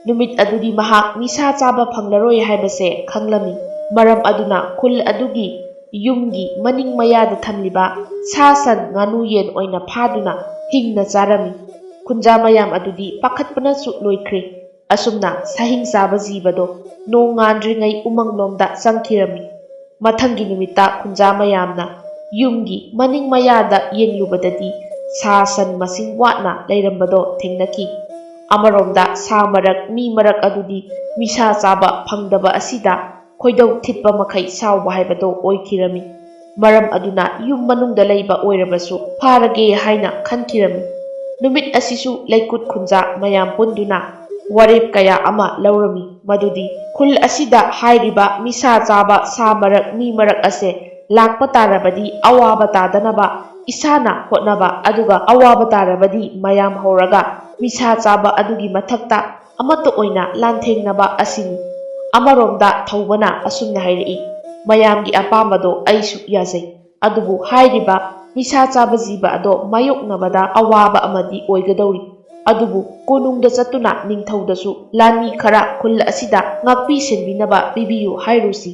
ꯅꯨꯃꯤꯠ ꯑꯗꯨꯗꯤ ꯃꯍꯥꯛ ꯅꯤꯁꯥ ꯆꯥꯕ ꯐꯪꯂꯔꯣꯏ ꯍꯥꯏꯕꯁꯦ ꯈꯪꯂꯝꯃꯤ꯫ ꯃꯔꯝ ꯑꯗꯨꯅ ꯈꯨꯜ ꯑꯗꯨꯒꯤ ꯌꯨꯝꯒꯤ ꯃꯅꯤꯡ ꯃꯌꯥꯗ ꯊꯝꯂꯤꯕ ꯁꯥ ꯁꯟ ꯉꯥꯅꯨ ꯌꯦꯟ ꯑꯣꯏꯅ ꯐꯥꯗꯨꯅ ꯍꯤꯡꯅ ꯆꯥꯔꯝꯃꯤ꯫ ꯈꯨꯟꯖꯥ ꯃꯌꯥꯝ ꯑꯗꯨꯗꯤ ꯄꯥꯈꯠꯄꯅꯁꯨ ꯂꯣꯏꯈ꯭ꯔꯦ꯫ ꯑꯁꯨꯝꯅ ꯁꯥꯍꯤꯡ ꯆꯥꯕ ꯖꯤꯕꯗꯣ ꯅꯣꯡ ꯉꯥꯟꯗ꯭ꯔꯤꯉꯩ ꯎꯃꯪꯂꯣꯝꯗ ꯆꯪꯈꯤꯔꯝꯃꯤ꯫ ꯃꯊꯪꯒꯤ ꯅꯨꯃꯤꯠꯇ ꯈꯨꯟꯖꯥ ꯃꯌꯥꯝꯅ ꯌꯨꯝꯒꯤ ꯃꯅꯤꯡ ꯃꯌꯥꯗ ꯌꯦꯡꯂꯨꯕꯗꯗꯤ ꯁꯥ ꯁꯟ ꯃꯁꯤꯡ ꯋꯥꯠꯅ ꯂꯩꯔꯝꯕꯗꯣ ꯊꯦꯡꯅꯈꯤ꯫ ꯑꯃꯔꯣꯝꯗ ꯁꯥ ꯃꯔꯛ ꯃꯤ ꯃꯔꯛ ꯑꯗꯨꯗꯤ ꯅꯤꯁꯥ ꯆꯥꯕ ꯐꯪꯗꯕ ꯑꯁꯤꯗ ꯈꯣꯏꯗꯧ ꯊꯤꯠꯄ ꯃꯈꯩ ꯁꯥꯎꯕ ꯍꯥꯏꯕꯗꯣ ꯑꯣꯏꯈꯤꯔꯝꯃꯤ꯫ ꯃꯔꯝ ꯑꯗꯨꯅ ꯌꯨꯝ ꯃꯅꯨꯡꯗ ꯂꯩꯕ ꯑꯣꯏꯔꯕꯁꯨ ꯐꯥꯔꯒꯦ ꯍꯥꯏꯅ ꯈꯟꯈꯤꯔꯝꯃꯤ꯫ ꯅꯨꯃꯤꯠ ꯑꯁꯤꯁꯨ ꯂꯩꯀꯨꯠ ꯈꯨꯟꯖꯥ ꯃꯌꯥꯝ ꯄꯨꯟꯗꯨꯅ ꯋꯥꯔꯦꯞ ꯀꯌꯥ ꯑꯃ ꯂꯧꯔꯝꯃꯤ, ꯃꯗꯨꯗꯤ ꯈꯨꯜ ꯑꯁꯤꯗ ꯍꯥꯏꯔꯤꯕ ꯅꯤꯁꯥ ꯆꯥꯕ ꯁꯥ ꯃꯔꯛ ꯃꯤ ꯃꯔꯛ ꯑꯁꯦ ꯂꯥꯛꯄ ꯇꯥꯔꯕꯗꯤ ꯑꯋꯥꯕ ꯇꯥꯗꯅꯕ ꯏꯁꯥꯅ ꯍꯣꯠꯅꯕ, ꯑꯗꯨꯒ ꯑꯋꯥꯕ ꯇꯥꯔꯕꯗꯤ ꯃꯌꯥꯝ ꯍꯧꯔꯒ ꯅꯤꯁꯥ ꯆꯥꯕ ꯑꯗꯨꯒꯤ ꯃꯊꯛꯇ ꯑꯃꯠꯇ ꯑꯣꯏꯅ ꯂꯥꯟꯊꯦꯡꯅꯕ ꯑꯁꯤꯅꯤ꯫ ꯑꯃꯔꯣꯝꯗ ꯊꯧꯕꯅ ꯑꯁꯨꯝꯅ ꯍꯥꯏꯔꯛꯏ, "ꯃꯌꯥꯝꯒꯤ ꯑꯄꯥꯝꯕꯗꯣ ꯑꯩꯁꯨ ꯌꯥꯖꯩ꯫ ꯑꯗꯨꯕꯨ ꯍꯥꯏꯔꯤꯕ ꯅꯤꯁꯥ ꯆꯥꯕ ꯖꯤꯕ ꯑꯗꯣ ꯃꯥꯌꯣꯛꯅꯕꯗ ꯑꯋꯥꯕ ꯑꯃꯗꯤ ꯑꯣꯏꯒꯗꯧꯔꯤ꯫ ꯑꯗꯨꯕꯨ ꯀꯣꯅꯨꯡꯗ ꯆꯠꯇꯨꯅ ꯅꯤꯡꯊꯧꯗꯁꯨ ꯂꯥꯟꯃꯤ ꯈꯔ ꯈꯨꯜ ꯑꯁꯤꯗ ꯉꯥꯛꯄꯤ ꯁꯦꯟꯕꯤꯅꯕ ꯄꯤꯕꯤꯌꯨ ꯍꯥꯏꯔꯨꯁꯤ꯫"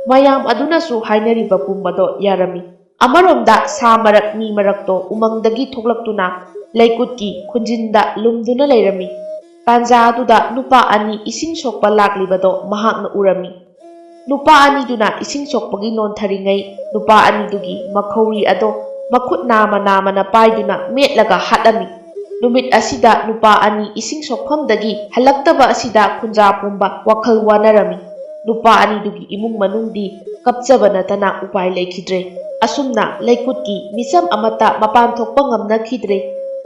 ꯃꯌꯥꯝ ꯑꯗꯨꯅꯁꯨ ꯍꯥꯏꯅꯔꯤꯕ ꯄꯨꯝꯕꯗꯣ ꯌꯥꯔꯝꯃꯤ꯫ ꯑꯃꯔꯣꯝꯗ ꯁꯥ ꯃꯔꯛ ꯃꯤ ꯃꯔꯛꯇꯣ ꯎꯃꯪꯗꯒꯤ ꯊꯣꯛꯂꯛꯇꯨꯅ ꯂꯩꯀꯨꯠꯀꯤ ꯈꯨꯟꯖꯤꯟꯗ ꯂꯨꯝꯗꯨꯅ ꯂꯩꯔꯝꯃꯤ꯫ ꯇꯥꯟꯖꯥ ꯑꯗꯨꯗ ꯅꯨꯄꯥ ꯑꯅꯤ ꯏꯁꯤꯡ ꯁꯣꯛꯄ ꯂꯥꯛꯂꯤꯕꯗꯣ ꯃꯍꯥꯛꯅ ꯎꯔꯝꯃꯤ꯫ ꯅꯨꯄꯥ ꯑꯅꯤꯗꯨꯅ ꯏꯁꯤꯡ ꯁꯣꯛꯄꯒꯤ ꯅꯣꯟꯊꯔꯤꯉꯩ ꯅꯨꯄꯥ ꯑꯅꯤꯗꯨꯒꯤ ꯃꯈꯧꯔꯤ ꯑꯗꯣ ꯃꯈꯨꯠ ꯅꯥꯃ ꯅꯥꯃꯅ ꯄꯥꯏꯗꯨꯅ ꯃꯦꯠꯂꯒ ꯍꯥꯠꯂꯝꯃꯤ꯫ ꯅꯨꯃꯤꯠ ꯑꯁꯤꯗ ꯅꯨꯄꯥ ꯑꯅꯤ ꯏꯁꯤꯡ ꯁꯣꯛꯐꯝꯗꯒꯤ ꯍꯜꯂꯛꯇꯕ ꯑꯁꯤꯗ ꯈꯨꯟꯖꯥ ꯄꯨꯝꯕ ꯋꯥꯈꯜ ꯋꯥꯅꯔꯝꯃꯤ꯫ ꯅꯨꯄꯥ ꯑꯅꯤꯗꯨꯒꯤ ꯏꯃꯨꯡ ꯃꯅꯨꯡꯗꯤ ꯀꯞꯆꯕ ꯅꯠꯇꯅ ꯎꯄꯥꯏ ꯂꯩꯈꯤꯗ꯭ꯔꯦ꯫ ꯑꯁꯨꯝꯅ ꯂꯩꯀꯨꯠꯀꯤ ꯃꯤꯆꯝ ꯑꯃꯠꯇ ꯃꯄꯥꯟ ꯊꯣꯛꯄ ꯉꯝꯅꯈꯤꯗ꯭ꯔꯦ꯫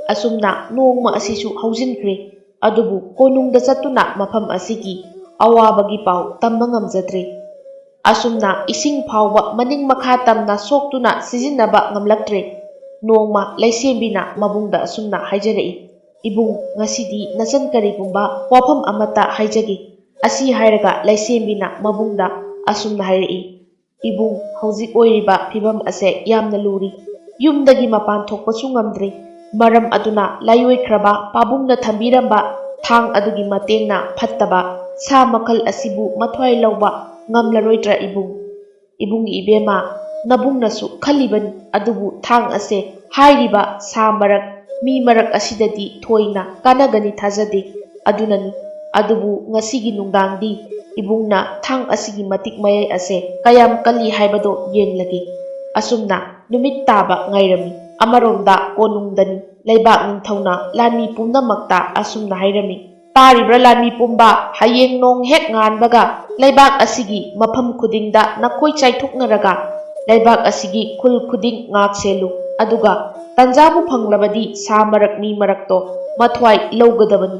ꯑꯁꯨꯝꯅ ꯅꯣꯡꯃ ꯑꯁꯤꯁꯨ ꯍꯧꯖꯤꯟꯈ꯭ꯔꯦ꯫ ꯑꯗꯨꯕꯨ ꯀꯣꯅꯨꯡꯗ ꯆꯠꯇꯨꯅ ꯃꯐꯝ ꯑꯁꯤꯒꯤ ꯑꯋꯥꯕꯒꯤ ꯄꯥꯎ ꯇꯝꯕ ꯉꯝꯖꯗ꯭ꯔꯦ꯫ ꯑꯁꯨꯝꯅ ꯏꯁꯤꯡ ꯐꯥꯎꯕ ꯃꯅꯤꯡ ꯃꯈꯥ ꯇꯝꯅ ꯁꯣꯛꯇꯨꯅ ꯁꯤꯖꯤꯟꯅꯕ ꯉꯝꯂꯛꯇ꯭ꯔꯦ꯫ ꯅꯣꯡꯃ ꯂꯩꯁꯦꯝꯕꯤꯅ ꯃꯕꯨꯡꯗ ꯑꯁꯨꯝꯅ ꯍꯥꯏꯖꯔꯛꯏ, "ꯏꯕꯨꯡ, ꯉꯁꯤꯗꯤ ꯅꯆꯟ ꯀꯔꯤꯒꯨꯝꯕ ꯋꯥꯐꯝ ꯑꯃꯠꯇ ꯍꯥꯏꯖꯒꯦ꯫" ꯑꯁꯤ ꯍꯥꯏꯔꯒ ꯂꯩꯁꯦꯝꯕꯤꯅ ꯃꯕꯨꯡꯗ ꯑꯁꯨꯝꯅ ꯍꯥꯏꯔꯛꯏ, "ꯏꯕꯨꯡ, ꯍꯧꯖꯤꯛ ꯑꯣꯏꯔꯤꯕ ꯐꯤꯕꯝ ꯑꯁꯦ ꯌꯥꯝꯅ ꯂꯨꯔꯤ꯫ ꯌꯨꯝꯗꯒꯤ ꯃꯄꯥꯟ ꯊꯣꯛꯄꯁꯨ ꯉꯝꯗ꯭ꯔꯤ꯫ ꯃꯔꯝ ꯑꯗꯨꯅ ꯂꯥꯏꯑꯣꯏꯈ꯭ꯔꯕ ꯄꯥꯕꯨꯡꯅ ꯊꯝꯕꯤꯔꯝꯕ ꯊꯥꯡ ꯑꯗꯨꯒꯤ ꯃꯇꯦꯡꯅ ꯐꯠꯇꯕ ꯁꯥ ꯃꯈꯜ ꯑꯁꯤꯕꯨ ꯃꯊ꯭ꯋꯥꯏ ꯂꯧꯕ ꯉꯝꯂꯔꯣꯏꯗ꯭ꯔꯥ ꯏꯕꯨꯡ?" "ꯏꯕꯨꯡ ꯏꯕꯦꯝꯃ, ꯅꯕꯨꯡꯅꯁꯨ ꯈꯜꯂꯤꯕꯅꯤ, ꯑꯗꯨꯕꯨ ꯊꯥꯡ ꯑꯁꯦ ꯍꯥꯏꯔꯤꯕ ꯁꯥ ꯃꯔꯛ, ꯃꯤ ꯃꯔꯛ ꯑꯁꯤꯗꯗꯤ ꯊꯣꯏꯅ ꯀꯥꯟꯅꯒꯅꯤ ꯊꯥꯖꯗꯦ꯫ ꯑꯗꯨꯅꯅꯤ꯫ ꯑꯗꯨꯕꯨ ꯉꯁꯤꯒꯤ ꯅꯨꯡꯗꯥꯡꯗꯤ ꯏꯕꯨꯡꯅ ꯊꯥꯡ ꯑꯁꯤꯒꯤ ꯃꯇꯤꯛ ꯃꯌꯥꯏ ꯑꯁꯦ ꯀꯌꯥꯝ ꯀꯜꯂꯤ ꯍꯥꯏꯕꯗꯣ ꯌꯦꯡꯂꯒꯦ꯫" ꯑꯁꯨꯝꯅ ꯅꯨꯃꯤꯠ ꯇꯥꯕ ꯉꯥꯏꯔꯝꯃꯤ꯫ ꯑꯃꯔꯣꯝꯗ ꯀꯣꯅꯨꯡꯗꯅꯤ꯫ ꯂꯩꯕꯥꯛ ꯅꯤꯡꯊꯧꯅ ꯂꯥꯟꯃꯤ ꯄꯨꯝꯅꯃꯛꯇ ꯑꯁꯨꯝꯅ ꯍꯥꯏꯔꯝꯃꯤ, "ꯇꯥꯔꯤꯕ꯭ꯔꯥ ꯂꯥꯟꯃꯤ ꯄꯨꯝꯕ? ꯍꯌꯦꯡ ꯅꯣꯡ ꯍꯦꯛ ꯉꯥꯟꯕꯒ ꯂꯩꯕꯥꯛ ꯑꯁꯤꯒꯤ ꯃꯐꯝ ꯈꯨꯗꯤꯡꯗ ꯅꯈꯣꯏ ꯆꯥꯏꯊꯣꯛꯅꯔꯒ ꯂꯩꯕꯥꯛ ꯑꯁꯤꯒꯤ ꯈꯨꯜ ꯈꯨꯗꯤꯡ ꯉꯥꯛ ꯁꯦꯜꯂꯨ꯫ ꯑꯗꯨꯒ ꯇꯟꯖꯥꯕꯨ ꯐꯪꯂꯕꯗꯤ ꯁꯥ ꯃꯔꯛ ꯃꯤ ꯃꯔꯛꯇꯣ ꯃꯊ꯭ꯋꯥꯏ ꯂꯧꯒꯗꯕꯅꯤ꯫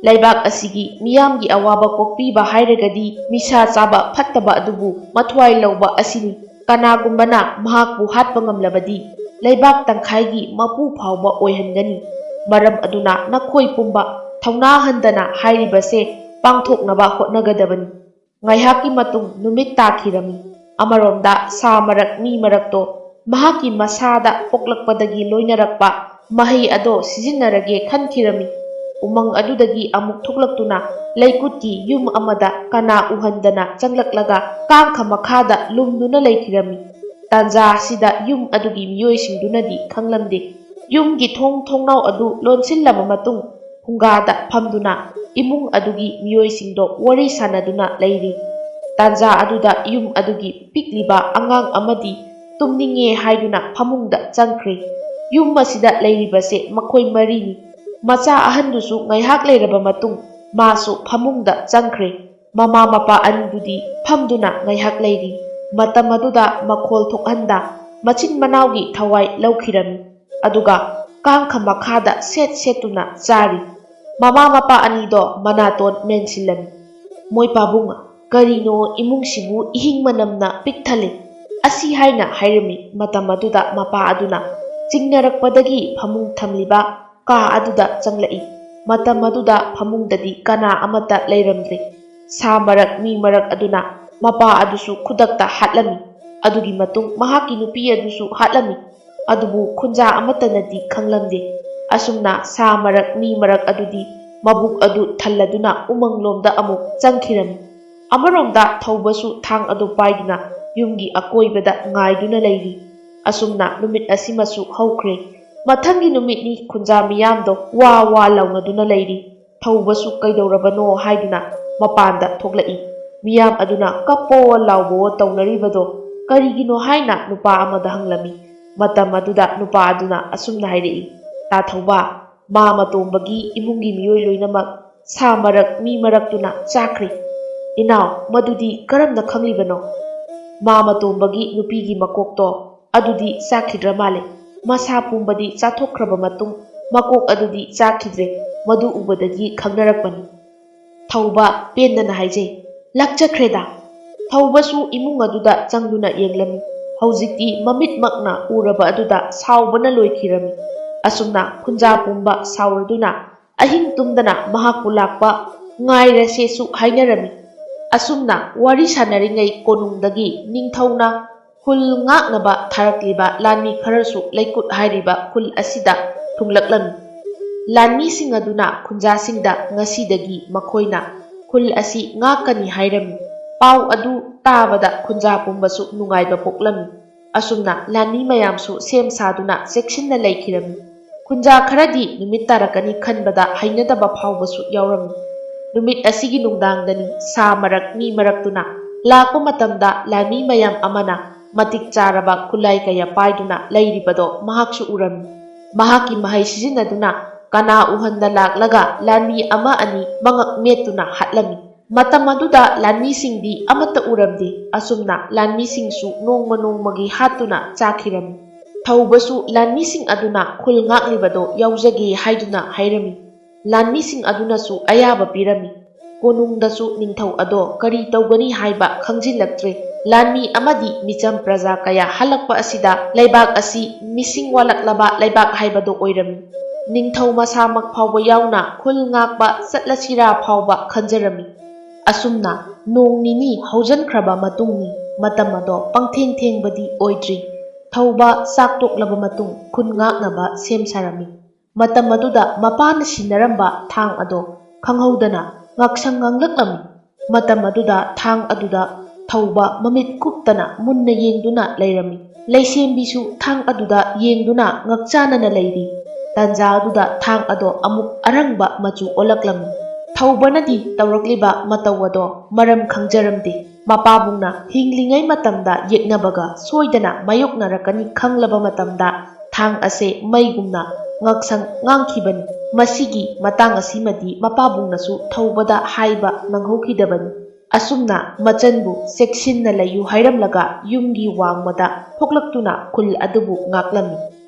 ꯂꯩꯕꯥꯛ ꯑꯁꯤꯒꯤ ꯃꯤꯌꯥꯝꯒꯤ ꯑꯋꯥꯕ ꯀꯣꯛꯄꯤꯕ ꯍꯥꯏꯔꯒꯗꯤ ꯅꯤꯁꯥ ꯆꯥꯕ ꯐꯠꯇꯕ ꯑꯗꯨꯕꯨ ꯃꯊ꯭ꯋꯥꯏ ꯂꯧꯕ ꯑꯁꯤꯅꯤ꯫ ꯀꯅꯥꯒꯨꯝꯕꯅ ꯃꯍꯥꯛꯄꯨ ꯍꯥꯠꯄ ꯉꯝꯂꯕꯗꯤ ꯂꯩꯕꯥꯛ ꯇꯪꯈꯥꯏꯒꯤ ꯃꯄꯨ ꯐꯥꯎꯕ ꯑꯣꯏꯍꯟꯒꯅꯤ꯫ ꯃꯔꯝ ꯑꯗꯨꯅ ꯅꯈꯣꯏ ꯄꯨꯝꯕ ꯊꯧꯅꯥ ꯍꯟꯗꯅ ꯍꯥꯏꯔꯤꯕꯁꯦ ꯄꯥꯡꯊꯣꯛꯅꯕ ꯍꯣꯠꯅꯒꯗꯕꯅꯤ꯫" ꯉꯥꯏꯍꯥꯛꯀꯤ ꯃꯇꯨꯡ ꯅꯨꯃꯤꯠ ꯇꯥꯈꯤꯔꯝꯃꯤ꯫ ꯑꯃꯔꯣꯝꯗ ꯁꯥ ꯃꯔꯛ ꯃꯤ ꯃꯔꯛꯇꯣ ꯃꯍꯥꯛꯀꯤ ꯃꯁꯥꯗ ꯄꯣꯛꯂꯛꯄꯗꯒꯤ ꯂꯣꯏꯅꯔꯛꯄ ꯃꯍꯩ ꯑꯗꯣ ꯁꯤꯖꯤꯟꯅꯔꯒꯦ ꯈꯟꯈꯤꯔꯝꯃꯤ꯫ ꯎꯃꯪ ꯑꯗꯨꯗꯒꯤ ꯑꯃꯨꯛ ꯊꯣꯛꯂꯛꯇꯨꯅ ꯂꯩꯀꯨꯠꯀꯤ ꯌꯨꯝ ꯑꯃꯗ ꯀꯅꯥ ꯎꯍꯟꯗꯅ ꯆꯪꯂꯛꯂꯒ ꯀꯥꯡꯈ ꯃꯈꯥꯗ ꯂꯨꯝꯗꯨꯅ ꯂꯩꯈꯤꯔꯝꯃꯤ꯫ ꯇꯥꯟꯖꯥ ꯑꯁꯤꯗ ꯌꯨꯝ ꯑꯗꯨꯒꯤ ꯃꯤꯑꯣꯏꯁꯤꯡꯗꯨꯅꯗꯤ ꯈꯪꯂꯝꯗꯦ꯫ ꯌꯨꯝꯒꯤ ꯊꯣꯡ ꯊꯣꯡꯅꯥꯎ ꯑꯗꯨ ꯂꯣꯟꯁꯤꯜꯂꯕ ꯃꯇꯨꯡ ꯐꯨꯡꯒꯥꯗ ꯐꯝꯗꯨꯅ ꯏꯃꯨꯡ ꯑꯗꯨꯒꯤ ꯃꯤꯑꯣꯏꯁꯤꯡꯗꯣ ꯋꯥꯔꯤ ꯁꯥꯟꯅꯗꯨꯅ ꯂꯩꯔꯤ꯫ ꯇꯥꯟꯖꯥ ꯑꯗꯨꯗ ꯌꯨꯝ ꯑꯗꯨꯒꯤ ꯄꯤꯛꯂꯤꯕ ꯑꯉꯥꯡ ꯑꯃꯗꯤ ꯇꯨꯝꯅꯤꯡꯉꯦ ꯍꯥꯏꯗꯨꯅ ꯐꯃꯨꯡꯗ ꯆꯪꯈ꯭ꯔꯦ꯫ ꯌꯨꯝ ꯑꯁꯤꯗ ꯂꯩꯔꯤꯕꯁꯦ ꯃꯈꯣꯏ ꯃꯔꯤꯅꯤ꯫ ꯃꯆꯥ ꯑꯍꯟꯗꯨꯁꯨ ꯉꯥꯏꯍꯥꯛ ꯂꯩꯔꯕ ꯃꯇꯨꯡ ꯃꯥꯁꯨ ꯐꯃꯨꯡꯗ ꯆꯪꯈ꯭ꯔꯦ꯫ ꯃꯃꯥ ꯃꯄꯥ ꯑꯅꯤꯗꯨꯗꯤ ꯐꯝꯗꯨꯅ ꯉꯥꯏꯍꯥꯛ ꯂꯩꯔꯤ꯫ ꯃꯇꯝ ꯑꯗꯨꯗ ꯃꯈꯣꯜ ꯊꯣꯛꯍꯟꯗ ꯃꯆꯤꯟ ꯃꯅꯥꯎꯒꯤ ꯊꯋꯥꯏ ꯂꯧꯈꯤꯔꯝꯃꯤ꯫ ꯑꯗꯨꯒ ꯀꯥꯡꯈ ꯃꯈꯥꯗ ꯁꯦꯠ ꯁꯦꯠꯇꯨꯅ ꯆꯥꯔꯤ꯫ ꯃꯃꯥ ꯃꯄꯥ ꯑꯅꯤꯗꯣ ꯃꯅꯥꯇꯣꯟ ꯃꯦꯟꯁꯤꯜꯂꯝꯃꯤ꯫ "ꯃꯣꯏ ꯄꯥꯕꯨꯡ, ꯀꯔꯤꯅꯣ ꯏꯃꯨꯡꯁꯤꯕꯨ ꯏꯍꯤꯡ ꯃꯅꯝꯅ ꯄꯤꯛ ꯊꯜꯂꯤ?" ꯑꯁꯤ ꯍꯥꯏꯅ ꯍꯥꯏꯔꯝꯃꯤ꯫ ꯃꯇꯝ ꯑꯗꯨꯗ ꯃꯄꯥ ꯑꯗꯨꯅ ꯆꯤꯡꯅꯔꯛꯄꯗꯒꯤ ꯐꯃꯨꯡ ꯊꯝꯂꯤꯕ ꯀꯥ ꯑꯗꯨꯗ ꯆꯪꯂꯛꯏ꯫ ꯃꯇꯝ ꯑꯗꯨꯗ ꯐꯃꯨꯡꯗꯗꯤ ꯀꯅꯥ ꯑꯃꯠꯇ ꯂꯩꯔꯝꯗ꯭ꯔꯦ꯫ ꯁꯥ ꯃꯔꯛ ꯃꯤ ꯃꯔꯛ ꯑꯗꯨꯅ ꯃꯄꯥ ꯑꯗꯨꯁꯨ ꯈꯨꯗꯛꯇ ꯍꯥꯠꯂꯝꯃꯤ꯫ ꯑꯗꯨꯒꯤ ꯃꯇꯨꯡ ꯃꯍꯥꯛꯀꯤ ꯅꯨꯄꯤ ꯑꯗꯨꯁꯨ ꯍꯥꯠꯂꯝꯃꯤ꯫ ꯑꯗꯨꯕꯨ ꯈꯨꯟꯖꯥ ꯑꯃꯠꯇꯅꯗꯤ ꯈꯪꯂꯝꯗꯦ꯫ ꯑꯁꯨꯝꯅ ꯁꯥ ꯃꯔꯛ ꯃꯤ ꯃꯔꯛ ꯑꯗꯨꯗꯤ ꯃꯕꯨꯛ ꯑꯗꯨ ꯊꯜꯂꯗꯨꯅ ꯎꯃꯪꯂꯣꯝꯗ ꯑꯃꯨꯛ ꯆꯪꯈꯤꯔꯝꯃꯤ꯫ ꯑꯃꯔꯣꯝꯗ ꯊꯧꯕꯁꯨ ꯊꯥꯡ ꯑꯗꯨ ꯄꯥꯏꯗꯨꯅ ꯌꯨꯝꯒꯤ ꯑꯀꯣꯏꯕꯗ ꯉꯥꯏꯗꯨꯅ ꯂꯩꯔꯤ꯫ ꯑꯁꯨꯝꯅ ꯅꯨꯃꯤꯠ ꯑꯁꯤꯃꯁꯨ ꯍꯧꯈ꯭ꯔꯦ꯫ ꯃꯊꯪꯒꯤ ꯅꯨꯃꯤꯠꯅꯤ ꯈꯨꯟꯖꯥ ꯃꯤꯌꯥꯝꯗꯣ ꯋꯥ ꯋꯥ ꯂꯥꯎꯅꯗꯨꯅ ꯂꯩꯔꯤ꯫ ꯊꯧꯕꯁꯨ ꯀꯩꯗꯧꯔꯕꯅꯣ ꯍꯥꯏꯗꯨꯅ ꯃꯄꯥꯟꯗ ꯊꯣꯛꯂꯛꯏ꯫ ꯃꯤꯌꯥꯝ ꯑꯗꯨꯅ ꯀꯞꯄꯣ ꯂꯥꯎꯕꯣ ꯇꯧꯅꯔꯤꯕꯗꯣ ꯀꯔꯤꯒꯤꯅꯣ ꯍꯥꯏꯅ ꯅꯨꯄꯥ ꯑꯃꯗ ꯍꯪꯂꯝꯃꯤ꯫ ꯃꯇꯝ ꯑꯗꯨꯗ ꯅꯨꯄꯥ ꯑꯗꯨꯅ ꯑꯁꯨꯝꯅ ꯍꯥꯏꯔꯛꯏ, "ꯇꯥ ꯊꯧꯕ, ꯃꯥ ꯃꯇꯣꯝꯕꯒꯤ ꯏꯃꯨꯡꯒꯤ ꯃꯤꯑꯣꯏ ꯂꯣꯏꯅꯃꯛ ꯁꯥ ꯃꯔꯛ ꯃꯤ ꯃꯔꯛꯇꯨꯅ ꯆꯥꯈ꯭ꯔꯦ꯫ ꯏꯅꯥꯎ, ꯃꯗꯨꯗꯤ ꯀꯔꯝꯅ ꯈꯪꯂꯤꯕꯅꯣ?" ꯃꯥ ꯃꯇꯣꯝꯕꯒꯤ ꯅꯨꯄꯤꯒꯤ ꯃꯀꯣꯛꯇꯣ ꯑꯗꯨꯗꯤ ꯆꯥꯈꯤꯗ꯭ꯔ ꯃꯥꯜꯂꯦ꯫ ꯃꯁꯥ ꯄꯨꯝꯕꯗꯤ ꯆꯥꯊꯣꯛꯈ꯭ꯔꯕ ꯃꯇꯨꯡ ꯃꯀꯣꯛ ꯑꯗꯨꯗꯤ ꯆꯥꯈꯤꯗ꯭ꯔꯦ꯫ ꯃꯗꯨ ꯎꯕꯗꯒꯤ ꯈꯪꯅꯔꯛꯄꯅꯤ꯫ ꯊꯧꯕ ꯄꯦꯟꯗꯅ ꯍꯥꯏꯖꯩ, "ꯂꯥꯛꯆꯈ꯭ꯔꯦꯗ!" ꯊꯧꯕꯁꯨ ꯏꯃꯨꯡ ꯑꯗꯨꯗ ꯆꯪꯗꯨꯅ ꯌꯦꯡꯂꯝꯃꯤ꯫ ꯍꯧꯖꯤꯛꯇꯤ ꯃꯃꯤꯠꯃꯛꯅ ꯎꯔꯕ ꯑꯗꯨꯗ ꯁꯥꯎꯕꯅ ꯂꯣꯏꯈꯤꯔꯝꯃꯤ꯫ ꯑꯁꯨꯝꯅ ꯈꯨꯟꯖꯥ ꯄꯨꯝꯕ ꯁꯥꯎꯔꯗꯨꯅ ꯑꯍꯤꯡ ꯇꯨꯝꯗꯅ ꯃꯍꯥꯛꯄꯨ ꯂꯥꯛꯄ ꯉꯥꯏꯔꯁꯦꯁꯨ ꯍꯥꯏꯅꯔꯝꯃꯤ꯫ ꯑꯁꯨꯝꯅ ꯋꯥꯔꯤ ꯁꯥꯟꯅꯔꯤꯉꯩ ꯀꯣꯅꯨꯡꯗꯒꯤ ꯅꯤꯡꯊꯧꯅ ꯈꯨꯜ ꯉꯥꯛꯅꯕ ꯊꯥꯔꯛꯂꯤꯕ ꯂꯥꯟꯃꯤ ꯈꯔꯁꯨ ꯂꯩꯀꯨꯠ ꯍꯥꯏꯔꯤꯕ ꯈꯨꯜ ꯑꯁꯤꯗ ꯊꯨꯡꯂꯛꯂꯝꯃꯤ꯫ ꯂꯥꯟꯃꯤꯁꯤꯡ ꯑꯗꯨꯅ ꯈꯨꯟꯖꯥꯁꯤꯡꯗ ꯉꯁꯤꯗꯒꯤ ꯃꯈꯣꯏꯅ ꯈꯨꯜ ꯑꯁꯤ ꯉꯥꯛꯀꯅꯤ ꯍꯥꯏꯔꯝꯃꯤ꯫ ꯄꯥꯎ ꯑꯗꯨ ꯇꯥꯕꯗ ꯈꯨꯟꯖꯥ ꯄꯨꯝꯕꯁꯨ ꯅꯨꯡꯉꯥꯏꯕ ꯄꯣꯛꯂꯝꯃꯤ꯫ ꯑꯁꯨꯝꯅ ꯂꯥꯟꯃꯤ ꯃꯌꯥꯝꯁꯨ ꯁꯦꯝ ꯁꯥꯗꯨꯅ ꯆꯦꯛꯁꯤꯟꯅ ꯂꯩꯈꯤꯔꯝꯃꯤ꯫ ꯈꯨꯟꯖꯥ ꯈꯔꯗꯤ ꯅꯨꯃꯤꯠ ꯇꯥꯔꯛꯀꯅꯤ ꯈꯟꯕꯗ ꯍꯩꯅꯗꯕ ꯐꯥꯎꯕꯁꯨ ꯌꯥꯎꯔꯝꯃꯤ꯫ ꯅꯨꯃꯤꯠ ꯑꯁꯤꯒꯤ ꯅꯨꯡꯗꯥꯡꯗꯅꯤ ꯁꯥ ꯃꯔꯛ ꯃꯤ ꯃꯔꯛꯇꯨꯅ ꯂꯥꯛꯄ ꯃꯇꯝꯗ ꯂꯥꯟꯃꯤ ꯃꯌꯥꯝ ꯑꯃꯅ ꯃꯇꯤꯛ ꯆꯥꯔꯕ ꯈꯨꯠꯂꯥꯏ ꯀꯌꯥ ꯄꯥꯏꯗꯨꯅ ꯂꯩꯔꯤꯕꯗꯣ ꯃꯍꯥꯛꯁꯨ ꯎꯔꯝꯃꯤ꯫ ꯃꯍꯥꯛꯀꯤ ꯃꯍꯩ ꯁꯤꯖꯤꯟꯅꯗꯨꯅ ꯀꯅꯥ ꯎꯍꯟꯗ ꯂꯥꯛꯂꯒ ꯂꯥꯟꯃꯤ ꯑꯃ ꯑꯅꯤ ꯃꯉꯛ ꯃꯦꯠꯇꯨꯅ ꯍꯥꯠꯂꯝꯃꯤ꯫ ꯃꯇꯝ ꯑꯗꯨꯗ ꯂꯥꯟꯃꯤꯁꯤꯡꯗꯤ ꯑꯃꯠꯇ ꯎꯔꯝꯗꯦ꯫ ꯑꯁꯨꯝꯅ ꯂꯥꯟꯃꯤꯁꯤꯡꯁꯨ ꯅꯣꯡꯃ ꯅꯣꯡꯃꯒꯤ ꯍꯥꯠꯇꯨꯅ ꯆꯥꯈꯤꯔꯝꯃꯤ꯫ ꯊꯧꯕꯁꯨ ꯂꯥꯟꯃꯤꯁꯤꯡ ꯑꯗꯨꯅ ꯈꯨꯜ ꯉꯥꯛꯂꯤꯕꯗꯣ ꯌꯥꯎꯖꯒꯦ ꯍꯥꯏꯗꯨꯅ ꯍꯥꯏꯔꯝꯃꯤ꯫ ꯂꯥꯟꯃꯤꯁꯤꯡ ꯑꯗꯨꯅꯁꯨ ꯑꯌꯥꯕ ꯄꯤꯔꯝꯃꯤ꯫ ꯀꯣꯅꯨꯡꯗꯁꯨ ꯅꯤꯡꯊꯧ ꯑꯗꯣ ꯀꯔꯤ ꯇꯧꯒꯅꯤ ꯍꯥꯏꯕ ꯈꯪꯖꯤꯜꯂꯛꯇ꯭ꯔꯦ꯫ ꯂꯥꯟꯃꯤ ꯑꯃꯗꯤ ꯃꯤꯆꯝ ꯄ꯭ꯔꯖꯥ ꯀꯌꯥ ꯍꯜꯂꯛꯄ ꯑꯁꯤꯗ ꯂꯩꯕꯥꯛ ꯑꯁꯤ ꯃꯤꯁꯤꯡ ꯋꯥꯠꯂꯛꯂꯕ ꯂꯩꯕꯥꯛ ꯍꯥꯏꯕꯗꯣ ꯑꯣꯏꯔꯝꯃꯤ꯫ ꯅꯤꯡꯊꯧ ꯃꯁꯥꯃꯛ ꯐꯥꯎꯕ ꯌꯥꯎꯅ ꯈꯨꯜ ꯉꯥꯛꯄ ꯆꯠꯂꯁꯤꯔꯥ ꯐꯥꯎꯕ ꯈꯟꯖꯔꯝꯃꯤ꯫ ꯑꯁꯨꯝꯅ ꯅꯣꯡ ꯅꯤꯅꯤ ꯍꯧꯖꯤꯟꯈ꯭ꯔꯕ ꯃꯇꯨꯡꯅꯤ꯫ ꯃꯇꯝ ꯑꯗꯣ ꯄꯪꯊꯦꯡ ꯊꯦꯡꯕꯗꯤ ꯑꯣꯏꯗ꯭ꯔꯤ꯫ ꯊꯧꯕ ꯆꯥꯛ ꯇꯣꯛꯂꯕ ꯃꯇꯨꯡ ꯈꯨꯟ ꯉꯥꯛꯅꯕ ꯁꯦꯝ ꯁꯥꯔꯝꯃꯤ꯫ ꯃꯇꯝ ꯑꯗꯨꯗ ꯃꯄꯥꯅ ꯁꯤꯟꯅꯔꯝꯕ ꯊꯥꯡ ꯑꯗꯣ ꯈꯪꯍꯧꯗꯅ ꯉꯥꯛꯁꯪ ꯉꯥꯡꯂꯛꯂꯝꯃꯤ꯫ ꯃꯇꯝ ꯑꯗꯨꯗ ꯊꯥꯡ ꯑꯗꯨꯗ ꯊꯧꯕ ꯃꯃꯤꯠ ꯀꯨꯞꯇꯅ ꯃꯨꯟꯅ ꯌꯦꯡꯗꯨꯅ ꯂꯩꯔꯝꯃꯤ꯫ ꯂꯩꯁꯦꯝꯕꯤꯁꯨ ꯊꯥꯡ ꯑꯗꯨꯗ ꯌꯦꯡꯗꯨꯅ ꯉꯛꯆꯥꯅꯅ ꯂꯩꯔꯤ꯫ ꯇꯥꯟꯖꯥ ꯑꯗꯨꯗ ꯊꯥꯡ ꯑꯗꯣ ꯑꯃꯨꯛ ꯑꯔꯪꯕ ꯃꯆꯨ ꯑꯣꯜꯂꯛꯂꯝꯃꯤ꯫ ꯊꯧꯕꯅꯗꯤ ꯇꯧꯔꯛꯂꯤꯕ ꯃꯇꯧ ꯑꯗꯣ ꯃꯔꯝ ꯈꯪꯖꯔꯝꯗꯦ꯫ ꯃꯄꯥꯕꯨꯡꯅ ꯍꯤꯡꯂꯤꯉꯩ ꯃꯇꯝꯗ ꯌꯦꯛꯅꯕꯒ ꯁꯣꯏꯗꯅ ꯃꯥꯌꯣꯛꯅꯔꯛꯀꯅꯤ ꯈꯪꯂꯕ ꯃꯇꯝꯗ ꯊꯥꯡ ꯑꯁꯦ ꯃꯩꯒꯨꯝꯅ ꯉꯥꯛꯁꯪ ꯉꯥꯡꯈꯤꯕꯅꯤ꯫ ꯃꯁꯤꯒꯤ ꯃꯇꯥꯡ ꯑꯁꯤꯃꯗꯤ ꯃꯄꯥꯕꯨꯡꯅꯁꯨ ꯊꯧꯕꯗ ꯍꯥꯏꯕ ꯅꯪꯍꯧꯈꯤꯗꯕꯅꯤ꯫ ꯑꯁꯨꯝꯅ ꯃꯆꯟꯕꯨ ꯆꯦꯛꯁꯤꯟꯅ ꯂꯩꯌꯨ ꯍꯥꯏꯔꯝꯂꯒ ꯌꯨꯝꯒꯤ ꯋꯥꯡꯃꯗ ꯊꯣꯛꯂꯛꯇꯨꯅ ꯈꯨꯜ ꯑꯗꯨꯕꯨ ꯉꯥꯛꯂꯝꯃꯤ꯫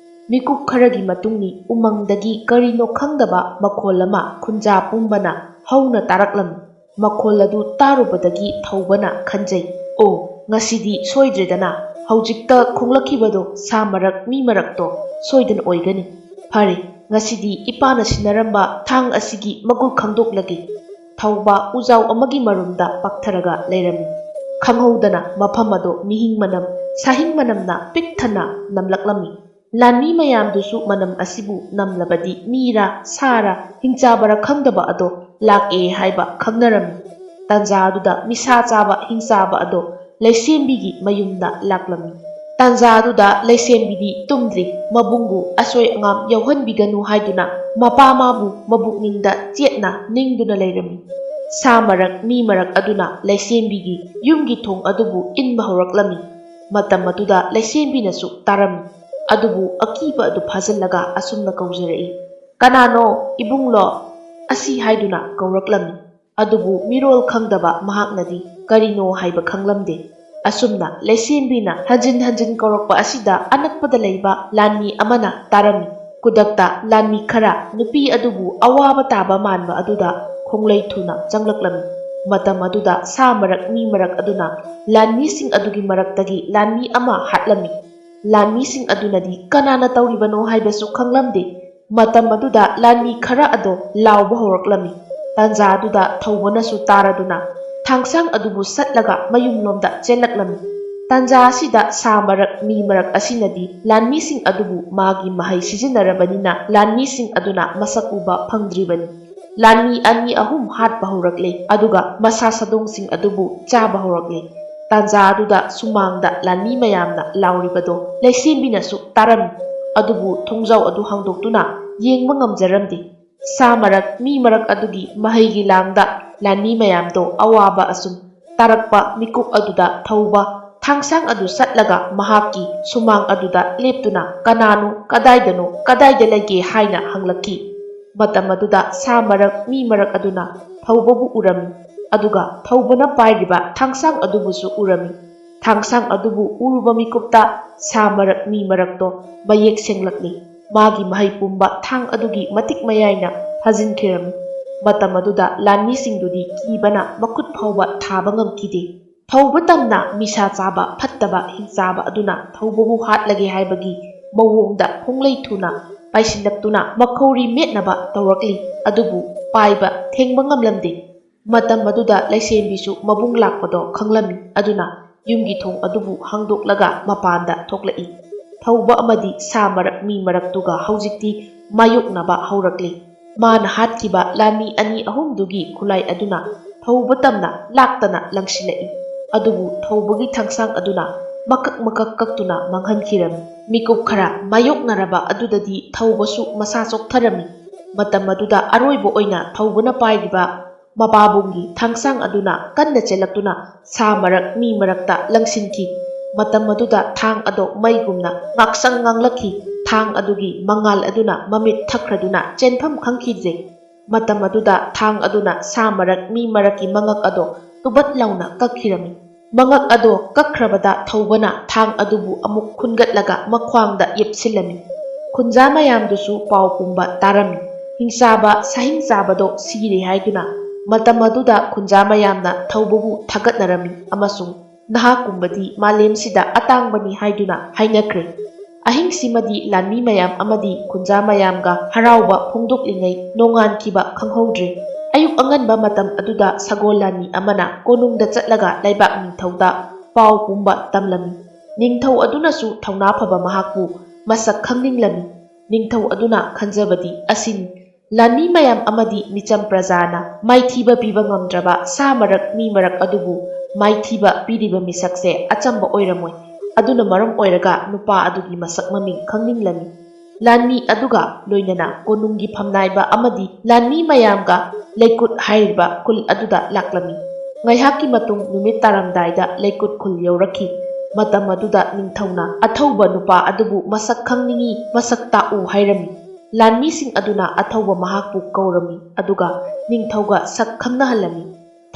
ꯃꯤꯀꯨꯞ ꯈꯔꯒꯤ ꯃꯇꯨꯡꯅꯤ ꯎꯃꯪꯗꯒꯤ ꯀꯔꯤꯅꯣ ꯈꯪꯗꯕ ꯃꯈꯣꯜ ꯑꯃ ꯈꯨꯟꯖꯥ ꯄꯨꯝꯕꯅ ꯍꯧꯅ ꯇꯥꯔꯛꯂꯝꯃꯤ꯫ ꯃꯈꯣꯜ ꯑꯗꯨ ꯇꯥꯔꯨꯕꯗꯒꯤ ꯊꯧꯕꯅ ꯈꯟꯖꯩ, "ꯑꯣ, ꯉꯁꯤꯗꯤ ꯁꯣꯏꯗ꯭ꯔꯦꯗꯅ, ꯍꯧꯖꯤꯛꯇ ꯈꯣꯡꯂꯛꯈꯤꯕꯗꯣ ꯁꯥ ꯃꯔꯛ ꯃꯤ ꯃꯔꯛꯇꯣ ꯁꯣꯏꯗꯅ ꯑꯣꯏꯒꯅꯤ꯫ ꯐꯔꯦ, ꯉꯁꯤꯗꯤ ꯏꯄꯥꯅ ꯁꯤꯟꯅꯔꯝꯕ ꯊꯥꯡ ꯑꯁꯤꯒꯤ ꯃꯒꯨꯜ ꯈꯪꯗꯣꯛꯂꯒꯦ"꯫ ꯊꯧꯕ ꯎꯖꯥꯎ ꯑꯃꯒꯤ ꯃꯔꯨꯝꯗ ꯄꯥꯛꯊꯔꯒ ꯂꯩꯔꯝꯃꯤ꯫ ꯈꯪꯍꯧꯗꯅ ꯃꯐꯝ ꯑꯗꯣ ꯃꯤꯍꯤꯡ ꯃꯅꯝ, ꯁꯥꯍꯤꯡ ꯃꯅꯝꯅ ꯄꯤꯛ ꯊꯟꯅ ꯅꯝꯂꯛꯂꯝꯃꯤ꯫ ꯂꯥꯟꯃꯤ ꯃꯌꯥꯝꯗꯨꯁꯨ ꯃꯅꯝ ꯑꯁꯤꯕꯨ ꯅꯝꯂꯕꯗꯤ ꯃꯤꯔꯥ ꯁꯥꯔꯥ ꯍꯤꯡꯆꯥꯕꯔꯥ ꯈꯪꯗꯕ ꯑꯗꯣ ꯂꯥꯛꯑꯦ ꯍꯥꯏꯕ ꯈꯪꯅꯔꯝꯃꯤ꯫ ꯇꯥꯟꯖꯥ ꯑꯗꯨꯗ ꯃꯤꯁꯥ ꯆꯥꯕ ꯍꯤꯡꯆꯥꯕ ꯑꯗꯣ ꯂꯩꯁꯦꯝꯕꯤꯒꯤ ꯃꯌꯨꯝꯗ ꯂꯥꯛꯂꯝꯃꯤ꯫ ꯇꯥꯟꯖꯥ ꯑꯗꯨꯗ ꯂꯩꯁꯦꯝꯕꯤꯗꯤ ꯇꯨꯝꯗ꯭ꯔꯤ꯫ ꯃꯕꯨꯡꯕꯨ ꯑꯁꯣꯏ ꯑꯉꯥꯝ ꯌꯥꯎꯍꯟꯕꯤꯒꯅꯨ ꯍꯥꯏꯗꯨꯅ ꯃꯄꯥ ꯃꯥꯕꯨ ꯃꯕꯨꯛꯅꯤꯡꯗ ꯆꯦꯠꯅ ꯅꯤꯡꯗꯨꯅ ꯂꯩꯔꯝꯃꯤ꯫ ꯁꯥ ꯃꯔꯛ ꯃꯤ ꯃꯔꯛ ꯑꯗꯨꯅ ꯂꯩꯁꯦꯝꯕꯤꯒꯤ ꯌꯨꯝꯒꯤ ꯊꯣꯡ ꯑꯗꯨꯕꯨ ꯏꯟꯕ ꯍꯧꯔꯛꯂꯝꯃꯤ꯫ ꯃꯇꯝ ꯑꯗꯨꯗ ꯂꯩꯁꯦꯝꯕꯤꯅꯁꯨ ꯇꯥꯔꯝꯃꯤ꯫ ꯑꯗꯨꯕꯨ ꯑꯀꯤꯕ ꯑꯗꯨ ꯐꯥꯖꯤꯜꯂꯒ ꯑꯁꯨꯝꯅ ꯀꯧꯖꯔꯛꯏ, "ꯀꯅꯥꯅꯣ, ꯏꯕꯨꯡꯂꯣ?" ꯑꯁꯤ ꯍꯥꯏꯗꯨꯅ ꯀꯧꯔꯛꯂꯝꯃꯤ꯫ ꯑꯗꯨꯕꯨ ꯃꯤꯔꯣꯜ ꯈꯪꯗꯕ ꯃꯍꯥꯛꯅꯗꯤ ꯀꯔꯤꯅꯣ ꯍꯥꯏꯕ ꯈꯪꯂꯝꯗꯦ꯫ ꯑꯁꯨꯝꯅ ꯂꯩꯁꯦꯝꯕꯤꯅ ꯍꯟꯖꯤꯟ ꯍꯟꯖꯤꯟ ꯀꯧꯔꯛꯄ ꯑꯁꯤꯗ ꯑꯅꯛꯄꯗ ꯂꯩꯕ ꯂꯥꯟꯃꯤ ꯑꯃꯅ ꯇꯥꯔꯝꯃꯤ꯫ ꯈꯨꯗꯛꯇ ꯂꯥꯟꯃꯤ ꯈꯔ ꯅꯨꯄꯤ ꯑꯗꯨꯕꯨ ꯑꯋꯥꯕ ꯇꯥꯕ ꯃꯥꯟꯕ ꯑꯗꯨꯗ ꯈꯣꯡꯂꯩ ꯊꯨꯅ ꯆꯪꯂꯛꯂꯝꯃꯤ꯫ ꯃꯇꯝ ꯑꯗꯨꯗ ꯁꯥ ꯃꯔꯛ ꯃꯤ ꯃꯔꯛ ꯑꯗꯨꯅ ꯂꯥꯟꯃꯤꯁꯤꯡ ꯑꯗꯨꯒꯤ ꯃꯔꯛꯇꯒꯤ ꯂꯥꯟꯃꯤ ꯑꯃ ꯍꯥꯠꯂꯝꯃꯤ꯫ ꯂꯥꯟꯃꯤꯁꯤꯡ ꯑꯗꯨꯅꯗꯤ ꯀꯅꯥꯅ ꯇꯧꯔꯤꯕꯅꯣ ꯍꯥꯏꯕꯁꯨ ꯈꯪꯂꯝꯗꯦ꯫ ꯃꯇꯝ ꯑꯗꯨꯗ ꯂꯥꯟꯃꯤ ꯈꯔ ꯑꯗꯣ ꯂꯥꯎꯕ ꯍꯧꯔꯛꯂꯝꯃꯤ꯫ ꯇꯥꯟꯖꯥ ꯑꯗꯨꯗ ꯊꯧꯕꯅꯁꯨ ꯇꯥꯔꯗꯨꯅ ꯊꯥꯡꯁꯥꯡ ꯑꯗꯨꯕꯨ ꯁꯠꯂꯒ ꯃꯌꯨꯝꯂꯣꯝꯗ ꯆꯦꯜꯂꯛꯂꯝꯃꯤ꯫ ꯇꯥꯟꯖꯥ ꯑꯁꯤꯗ ꯁꯥ ꯃꯔꯛ ꯃꯤ ꯃꯔꯛ ꯑꯁꯤꯅꯗꯤ ꯂꯥꯟꯃꯤꯁꯤꯡ ꯑꯗꯨꯕꯨ ꯃꯥꯒꯤ ꯃꯍꯩ ꯁꯤꯖꯤꯟꯅꯔꯕꯅꯤꯅ ꯂꯥꯟꯃꯤꯁꯤꯡ ꯑꯗꯨꯅ ꯃꯁꯛ ꯎꯕ ꯐꯪꯗ꯭ꯔꯤꯕꯅꯤ꯫ ꯂꯥꯟꯃꯤ ꯑꯅꯤ ꯑꯍꯨꯝ ꯍꯥꯠꯄ ꯍꯧꯔꯛꯂꯦ, ꯑꯗꯨꯒ ꯃꯁꯥ ꯁꯥꯗꯣꯡꯁꯤꯡ ꯑꯗꯨꯕꯨ ꯆꯥꯕ ꯍꯧꯔꯛꯂꯦ꯫ ꯇꯥꯟꯖꯥ ꯑꯗꯨꯗ ꯁꯨꯃꯥꯡꯗ ꯂꯥꯟꯃꯤ ꯃꯌꯥꯝꯅ ꯂꯥꯎꯔꯤꯕꯗꯣ ꯂꯩꯁꯦꯝꯕꯤꯅꯁꯨ ꯇꯥꯔꯝꯃꯤ꯫ ꯑꯗꯨꯕꯨ ꯊꯣꯡꯖꯥꯎ ꯑꯗꯨ ꯍꯥꯡꯗꯣꯛꯇꯨꯅ ꯌꯦꯡꯕ ꯉꯝꯖꯔꯝꯗꯦ꯫ ꯁꯥ ꯃꯔꯛ ꯃꯤ ꯃꯔꯛ ꯑꯗꯨꯒꯤ ꯃꯍꯩꯒꯤ ꯂꯥꯡꯗ ꯂꯥꯟꯃꯤ ꯃꯌꯥꯝꯗꯣ ꯑꯋꯥꯕ ꯑꯁꯨꯝ ꯇꯥꯔꯛꯄ ꯃꯤꯀꯨꯞ ꯑꯗꯨꯗ ꯊꯧꯕ ꯊꯥꯡꯁꯥꯡ ꯑꯗꯨ ꯆꯠꯂꯒ ꯃꯍꯥꯛꯀꯤ ꯁꯨꯃꯥꯡ ꯑꯗꯨꯗ ꯂꯦꯞꯇꯨꯅ ꯀꯅꯥꯅꯣ, ꯀꯗꯥꯏꯗꯅꯣ, ꯀꯗꯥꯏꯗ ꯂꯩꯒꯦ ꯍꯥꯏꯅ ꯍꯪꯂꯛꯈꯤ꯫ ꯃꯇꯝ ꯑꯗꯨꯗ ꯁꯥ ꯃꯔꯛ ꯃꯤ ꯃꯔꯛ ꯑꯗꯨꯅ ꯊꯧꯕꯕꯨ ꯎꯔꯝꯃꯤ, ꯑꯗꯨꯒ ꯊꯧꯕꯅ ꯄꯥꯏꯔꯤꯕ ꯊꯥꯡꯁꯥꯡ ꯑꯗꯨꯕꯨꯁꯨ ꯎꯔꯝꯃꯤ꯫ ꯊꯥꯡꯁꯥꯡ ꯑꯗꯨꯕꯨ ꯎꯔꯨꯕ ꯃꯤꯀꯨꯞꯇ ꯁꯥ ꯃꯔꯛ ꯃꯤ ꯃꯔꯛꯇꯣ ꯃꯌꯦꯛ ꯁꯦꯡꯂꯛꯂꯤ꯫ ꯃꯥꯒꯤ ꯃꯍꯩ ꯄꯨꯝꯕ ꯊꯥꯡ ꯑꯗꯨꯒꯤ ꯃꯇꯤꯛ ꯃꯌꯥꯏꯅ ꯐꯥꯖꯤꯟꯈꯤꯔꯝꯃꯤ꯫ ꯃꯇꯝ ꯑꯗꯨꯗ ꯂꯥꯟꯃꯤꯁꯤꯡꯗꯨꯗꯤ ꯀꯤꯕꯅ ꯃꯈꯨꯠ ꯐꯥꯎꯕ ꯊꯥꯕ ꯉꯝꯈꯤꯗꯦ꯫ ꯊꯧꯕ ꯇꯝꯅ ꯅꯤꯁꯥ ꯆꯥꯕ ꯐꯠꯇꯕ ꯍꯤꯡꯆꯥꯕ ꯑꯗꯨꯅ ꯊꯧꯕꯕꯨ ꯍꯥꯠꯂꯒꯦ ꯍꯥꯏꯕꯒꯤ ꯃꯑꯣꯡꯗ ꯈꯣꯡꯂꯩ ꯊꯨꯅ ꯄꯥꯏꯁꯤꯜꯂꯛꯇꯨꯅ ꯃꯈꯧꯔꯤ ꯃꯦꯠꯅꯕ ꯇꯧꯔꯛꯂꯤ꯫ ꯑꯗꯨꯕꯨ ꯄꯥꯏꯕ ꯊꯦꯡꯕ ꯉꯝꯂꯝꯗꯦ꯫ ꯃꯇꯝ ꯑꯗꯨꯗ ꯂꯩꯁꯦꯝꯕꯤꯁꯨ ꯃꯕꯨꯡ ꯂꯥꯛꯄꯗꯣ ꯈꯪꯂꯝꯃꯤ꯫ ꯑꯗꯨꯅ ꯌꯨꯝꯒꯤ ꯊꯣꯡ ꯑꯗꯨꯕꯨ ꯍꯥꯡꯗꯣꯛꯂꯒ ꯃꯄꯥꯟꯗ ꯊꯣꯛꯂꯛꯏ꯫ ꯊꯧꯕ ꯑꯃꯗꯤ ꯁꯥ ꯃꯔꯛ ꯃꯤ ꯃꯔꯛꯇꯨꯒ ꯍꯧꯖꯤꯛꯇꯤ ꯃꯥꯌꯣꯛꯅꯕ ꯍꯧꯔꯛꯂꯤ꯫ ꯃꯥꯅ ꯍꯥꯠꯈꯤꯕ ꯂꯥꯟꯃꯤ ꯑꯅꯤ ꯑꯍꯨꯝꯗꯨꯒꯤ ꯈꯨꯠꯂꯥꯏ ꯑꯗꯨꯅ ꯊꯧꯕ ꯇꯝꯅ ꯂꯥꯛꯇꯅ ꯂꯪꯁꯤꯜꯂꯛꯏ꯫ ꯑꯗꯨꯕꯨ ꯊꯧꯕꯒꯤ ꯊꯥꯡꯁꯥꯡ ꯑꯗꯨꯅ ꯃꯀꯛ ꯃꯀꯛ ꯀꯛꯇꯨꯅ ꯃꯥꯡꯍꯟꯈꯤꯔꯝꯃꯤ꯫ ꯃꯤꯀꯨꯞ ꯈꯔ ꯃꯥꯌꯣꯛꯅꯔꯕ ꯑꯗꯨꯗꯗꯤ ꯊꯧꯕꯁꯨ ꯃꯁꯥ ꯆꯣꯛꯊꯔꯝꯃꯤ꯫ ꯃꯇꯝ ꯑꯗꯨꯗ ꯑꯔꯣꯏꯕ ꯑꯣꯏꯅ ꯊꯧꯕꯅ ꯄꯥꯏꯔꯤꯕ ꯃꯄꯥꯕꯨꯡꯒꯤ ꯊꯥꯡꯁꯥꯡ ꯑꯗꯨꯅ ꯀꯟꯅ ꯆꯦꯜꯂꯛꯇꯨꯅ ꯁꯥ ꯃꯔꯛ ꯃꯤ ꯃꯔꯛꯇ ꯂꯪꯁꯤꯟꯈꯤ꯫ ꯃꯇꯝ ꯑꯗꯨꯗ ꯊꯥꯡ ꯑꯗꯣ ꯃꯩꯒꯨꯝꯅ ꯉꯥꯛꯁꯪ ꯉꯥꯡꯂꯛꯈꯤ꯫ ꯊꯥꯡ ꯑꯗꯨꯒꯤ ꯃꯉꯥꯜ ꯑꯗꯨꯅ ꯃꯃꯤꯠ ꯊꯛꯈ꯭ꯔꯗꯨꯅ ꯆꯦꯟꯐꯝ ꯈꯪꯈꯤꯗ꯭ꯔꯦ꯫ ꯃꯇꯝ ꯑꯗꯨꯗ ꯊꯥꯡ ꯑꯗꯨꯅ ꯁꯥ ꯃꯔꯛ ꯃꯤ ꯃꯔꯛꯀꯤ ꯃꯉꯛ ꯑꯗꯣ ꯇꯨꯕꯠ ꯂꯥꯎꯅ ꯀꯛꯈꯤꯔꯝꯃꯤ꯫ ꯃꯉꯛ ꯑꯗꯣ ꯀꯛꯈ꯭ꯔꯕꯗ ꯊꯧꯕꯅ ꯊꯥꯡ ꯑꯗꯨꯕꯨ ꯑꯃꯨꯛ ꯈꯨꯟꯒꯠꯂꯒ ꯃꯈ꯭ꯋꯥꯡꯗ ꯌꯦꯞꯁꯤꯜꯂꯝꯃꯤ꯫ ꯈꯨꯟꯖꯥ ꯃꯌꯥꯝꯗꯨꯁꯨ ꯄꯥꯎ ꯄꯨꯝꯕ ꯇꯥꯔꯝꯃꯤ꯫ ꯍꯤꯡꯆꯥꯕ ꯁꯥꯍꯤꯡ ꯆꯥꯕꯗꯣ ꯁꯤꯔꯦ ꯍꯥꯏꯗꯨꯅ ꯃꯇꯝ ꯑꯗꯨꯗ ꯈꯨꯟꯖꯥ ꯃꯌꯥꯝꯅ ꯊꯧꯕꯕꯨ ꯊꯥꯒꯠꯅꯔꯝꯃꯤ ꯑꯃꯁꯨꯡ ꯅꯍꯥꯛꯀꯨꯝꯕꯗꯤ ꯃꯥꯂꯦꯝꯁꯤꯗ ꯑꯇꯥꯡꯕꯅꯤ ꯍꯥꯏꯗꯨꯅ ꯍꯥꯏꯅꯈ꯭ꯔꯦ꯫ ꯑꯍꯤꯡꯁꯤꯃꯗꯤ ꯂꯥꯟꯃꯤ ꯃꯌꯥꯝ ꯑꯃꯗꯤ ꯈꯨꯟꯖꯥ ꯃꯌꯥꯝꯒ ꯍꯔꯥꯎꯕ ꯐꯣꯡꯗꯣꯛꯂꯤꯉꯩ ꯅꯣꯡꯉꯥꯟꯈꯤꯕ ꯈꯪꯍꯧꯗ꯭ꯔꯦ꯫ ꯑꯌꯨꯛ ꯑꯉꯟꯕ ꯃꯇꯝ ꯑꯗꯨꯗ ꯁꯒꯣꯜ ꯂꯥꯟꯃꯤ ꯑꯃꯅ ꯀꯣꯅꯨꯡꯗ ꯆꯠꯂꯒ ꯂꯩꯕꯥꯛ ꯅꯤꯡꯊꯧꯗ ꯄꯥꯎ ꯄꯨꯝꯕ ꯇꯝꯂꯝꯃꯤ꯫ ꯅꯤꯡꯊꯧ ꯑꯗꯨꯅꯁꯨ ꯊꯧꯅꯥ ꯐꯕ ꯃꯍꯥꯛꯄꯨ ꯃꯁꯛ ꯈꯪꯅꯤꯡꯂꯝꯃꯤ꯫ ꯅꯤꯡꯊꯧ ꯑꯗꯨꯅ ꯈꯟꯖꯕꯗꯤ ꯑꯁꯤꯅꯤ, ꯂꯥꯟꯃꯤ ꯃꯌꯥꯝ ꯑꯃꯗꯤ ꯃꯤꯆꯝ ꯄ꯭ꯔꯖꯥꯅ ꯃꯥꯏꯊꯤꯕ ꯄꯤꯕ ꯉꯝꯗ꯭ꯔꯕ ꯁꯥ ꯃꯔꯛ ꯃꯤ ꯃꯔꯛ ꯑꯗꯨꯕꯨ ꯃꯥꯏꯊꯤꯕ ꯄꯤꯔꯤꯕ ꯃꯤꯁꯛꯁꯦ ꯑꯆꯝꯕ ꯑꯣꯏꯔꯝꯃꯣꯏ꯫ ꯑꯗꯨꯅ ꯃꯔꯝ ꯑꯣꯏꯔꯒ ꯅꯨꯄꯥ ꯑꯗꯨꯒꯤ ꯃꯁꯛ ꯃꯃꯤꯡ ꯈꯪꯅꯤꯡꯂꯝꯃꯤ꯫ ꯂꯥꯟꯃꯤ ꯑꯗꯨꯒ ꯂꯣꯏꯅꯅ ꯀꯣꯅꯨꯡꯒꯤ ꯐꯝꯅꯥꯏꯕ ꯑꯃꯗꯤ ꯂꯥꯟꯃꯤ ꯃꯌꯥꯝꯒ ꯂꯩꯀꯨꯠ ꯍꯥꯏꯔꯤꯕ ꯈꯨꯜ ꯑꯗꯨꯗ ꯂꯥꯛꯂꯝꯃꯤ꯫ ꯉꯥꯏꯍꯥꯛꯀꯤ ꯃꯇꯨꯡ ꯅꯨꯃꯤꯠ ꯇꯥꯔꯝꯗꯥꯏꯗ ꯂꯩꯀꯨꯠ ꯈꯨꯜ ꯌꯧꯔꯛꯈꯤ꯫ ꯃꯇꯝ ꯑꯗꯨꯗ ꯅꯤꯡꯊꯧꯅ ꯑꯊꯧꯕ ꯅꯨꯄꯥ ꯑꯗꯨꯕꯨ ꯃꯁꯛ ꯈꯪꯅꯤꯡꯏ, ꯃꯁꯛ ꯇꯥꯛꯎ ꯍꯥꯏꯔꯝꯃꯤ꯫ ꯂꯥꯟꯃꯤꯁꯤꯡ ꯑꯗꯨꯅ ꯑꯊꯧꯕ ꯃꯍꯥꯛꯄꯨ ꯀꯧꯔꯝꯃꯤ, ꯑꯗꯨꯒ ꯅꯤꯡꯊꯧꯒ ꯁꯛ ꯈꯪꯅꯍꯜꯂꯝꯃꯤ꯫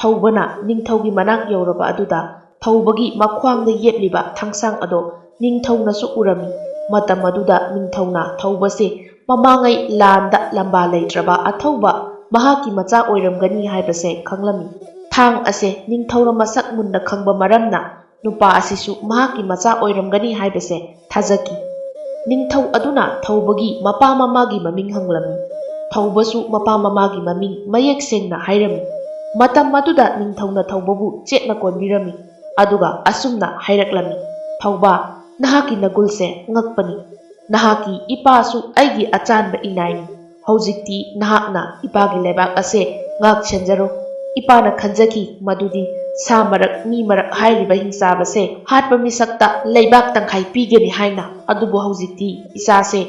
ꯊꯧꯕꯅ ꯅꯤꯡꯊꯧꯒꯤ ꯃꯅꯥꯛ ꯌꯧꯔꯕ ꯑꯗꯨꯗ ꯊꯧꯕꯒꯤ ꯃꯈ꯭ꯋꯥꯡꯗ ꯌꯦꯞꯂꯤꯕ ꯊꯥꯡꯁꯥꯡ ꯑꯗꯣ ꯅꯤꯡꯊꯧꯅꯁꯨ ꯎꯔꯝꯃꯤ꯫ ꯃꯇꯝ ꯑꯗꯨꯗ ꯅꯤꯡꯊꯧꯅ ꯊꯧꯕꯁꯦ ꯃꯃꯥꯡꯉꯩ ꯂꯥꯟꯗ ꯂꯝꯕꯥ ꯂꯩꯇ꯭ꯔꯕ ꯑꯊꯧꯕ ꯃꯍꯥꯛꯀꯤ ꯃꯆꯥ ꯑꯣꯏꯔꯝꯒꯅꯤ ꯍꯥꯏꯕꯁꯦ ꯈꯪꯂꯝꯃꯤ꯫ ꯊꯥꯡ ꯑꯁꯦ ꯅꯤꯡꯊꯧꯅ ꯃꯁꯛ ꯃꯨꯟꯅ ꯈꯪꯕ ꯃꯔꯝꯅ ꯅꯨꯄꯥ ꯑꯁꯤꯁꯨ ꯃꯍꯥꯛꯀꯤ ꯃꯆꯥ ꯑꯣꯏꯔꯝꯒꯅꯤ ꯍꯥꯏꯕꯁꯦ ꯊꯥꯖꯈꯤ꯫ ꯅꯤꯡꯊꯧ ꯑꯗꯨꯅ ꯊꯧꯕꯒꯤ ꯃꯄꯥ ꯃꯃꯥꯒꯤ ꯃꯃꯤꯡ ꯍꯪꯂꯝꯃꯤ꯫ ꯊꯧꯕꯁꯨ ꯃꯄꯥ ꯃꯃꯥꯒꯤ ꯃꯃꯤꯡ ꯃꯌꯦꯛ ꯁꯦꯡꯅ ꯍꯥꯏꯔꯝꯃꯤ꯫ ꯃꯇꯝ ꯑꯗꯨꯗ ꯅꯤꯡꯊꯧꯅ ꯊꯧꯕꯕꯨ ꯆꯦꯠꯅ ꯀꯣꯟꯕꯤꯔꯝꯃꯤ, ꯑꯗꯨꯒ ꯑꯁꯨꯝꯅ ꯍꯥꯏꯔꯛꯂꯝꯃꯤ, "ꯊꯧꯕ, ꯅꯍꯥꯛꯀꯤ ꯅꯒꯨꯜꯁꯦ ꯉꯛꯄꯅꯤ꯫ ꯅꯍꯥꯛꯀꯤ ꯏꯄꯥꯁꯨ ꯑꯩꯒꯤ ꯑꯆꯥꯟꯕ ꯏꯅꯥꯏꯅꯤ꯫ ꯍꯧꯖꯤꯛꯇꯤ ꯅꯍꯥꯛꯅ ꯏꯄꯥꯒꯤ ꯂꯩꯕꯥꯛ ꯑꯁꯦ ꯉꯥꯛ ꯁꯦꯟꯖꯔꯣ꯫ ꯏꯄꯥꯅ ꯈꯟꯖꯈꯤ ꯃꯗꯨꯗꯤ ꯁꯥ ꯃꯔꯛ ꯃꯤ ꯃꯔꯛ ꯍꯥꯏꯔꯤꯕ ꯍꯤꯡꯆꯥꯕꯁꯦ ꯍꯥꯠꯄ ꯃꯤꯁꯛꯇ ꯂꯩꯕꯥꯛ ꯇꯪꯈꯥꯏ ꯄꯤꯒꯅꯤ ꯍꯥꯏꯅ, ꯑꯗꯨꯕꯨ ꯍꯧꯖꯤꯛꯇꯤ ꯏꯆꯥꯁꯦ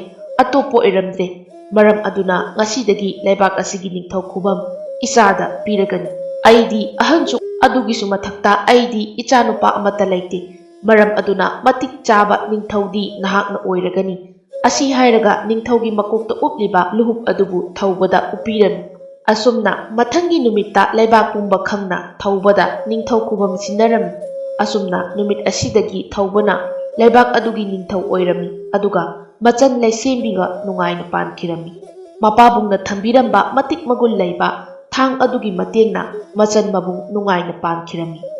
ꯑꯇꯣꯞꯄ ꯑꯣꯏꯔꯝꯗ꯭ꯔꯦ꯫ ꯃꯔꯝ ꯑꯗꯨꯅ ꯉꯁꯤꯗꯒꯤ ꯂꯩꯕꯥꯛ ꯑꯁꯤꯒꯤ ꯅꯤꯡꯊꯧ ꯈꯨꯕꯝ ꯏꯆꯥꯗ ꯄꯤꯔꯒꯅꯤ꯫ ꯑꯩꯗꯤ ꯑꯍꯟꯁꯨ, ꯑꯗꯨꯒꯤꯁꯨ ꯃꯊꯛꯇ ꯑꯩꯗꯤ ꯏꯆꯥꯅꯨꯄꯥ ꯑꯃꯠꯇ ꯂꯩꯇꯦ꯫ ꯃꯔꯝ ꯑꯗꯨꯅ ꯃꯇꯤꯛ ꯆꯥꯕ ꯅꯤꯡꯊꯧꯗꯤ ꯅꯍꯥꯛꯅ ꯑꯣꯏꯔꯒꯅꯤ꯫ ꯑꯁꯤ ꯍꯥꯏꯔꯒ ꯅꯤꯡꯊꯧꯒꯤ ꯃꯀꯣꯛꯇ ꯎꯞꯂꯤꯕ ꯂꯨꯍꯨꯞ ꯑꯗꯨꯕꯨ ꯊꯧꯕꯗ ꯎꯞꯄꯤꯔꯅꯨ꯫ ꯑꯁꯨꯝꯅ ꯃꯊꯪꯒꯤ ꯅꯨꯃꯤꯠꯇ ꯂꯩꯕꯥꯛ ꯄꯨꯝꯕ ꯈꯪꯅ ꯊꯧꯕꯗ ꯅꯤꯡꯊꯧ ꯈꯨꯕꯝ ꯁꯤꯟꯅꯔꯝꯃꯤ꯫ ꯑꯁꯨꯝꯅ ꯅꯨꯃꯤꯠ ꯑꯁꯤꯗꯒꯤ ꯊꯧꯕꯅ ꯂꯩꯕꯥꯛ ꯑꯗꯨꯒꯤ ꯅꯤꯡꯊꯧ ꯑꯣꯏꯔꯝꯃꯤ, ꯑꯗꯨꯒ ꯃꯆꯟ ꯂꯩꯁꯦꯝꯕꯤꯒ ꯅꯨꯡꯉꯥꯏꯅ ꯄꯥꯟꯈꯤꯔꯝꯃꯤ꯫ ꯃꯄꯥꯕꯨꯡꯅ ꯊꯝꯕꯤꯔꯝꯕ ꯃꯇꯤꯛ ꯃꯒꯨꯟ ꯂꯩꯕ ꯊꯥꯡ ꯑꯗꯨꯒꯤ ꯃꯇꯦꯡꯅ ꯃꯆꯟ ꯃꯕꯨꯡ ꯅꯨꯡꯉꯥꯏꯅ ꯄꯥꯟꯈꯤꯔꯝꯃꯤ꯫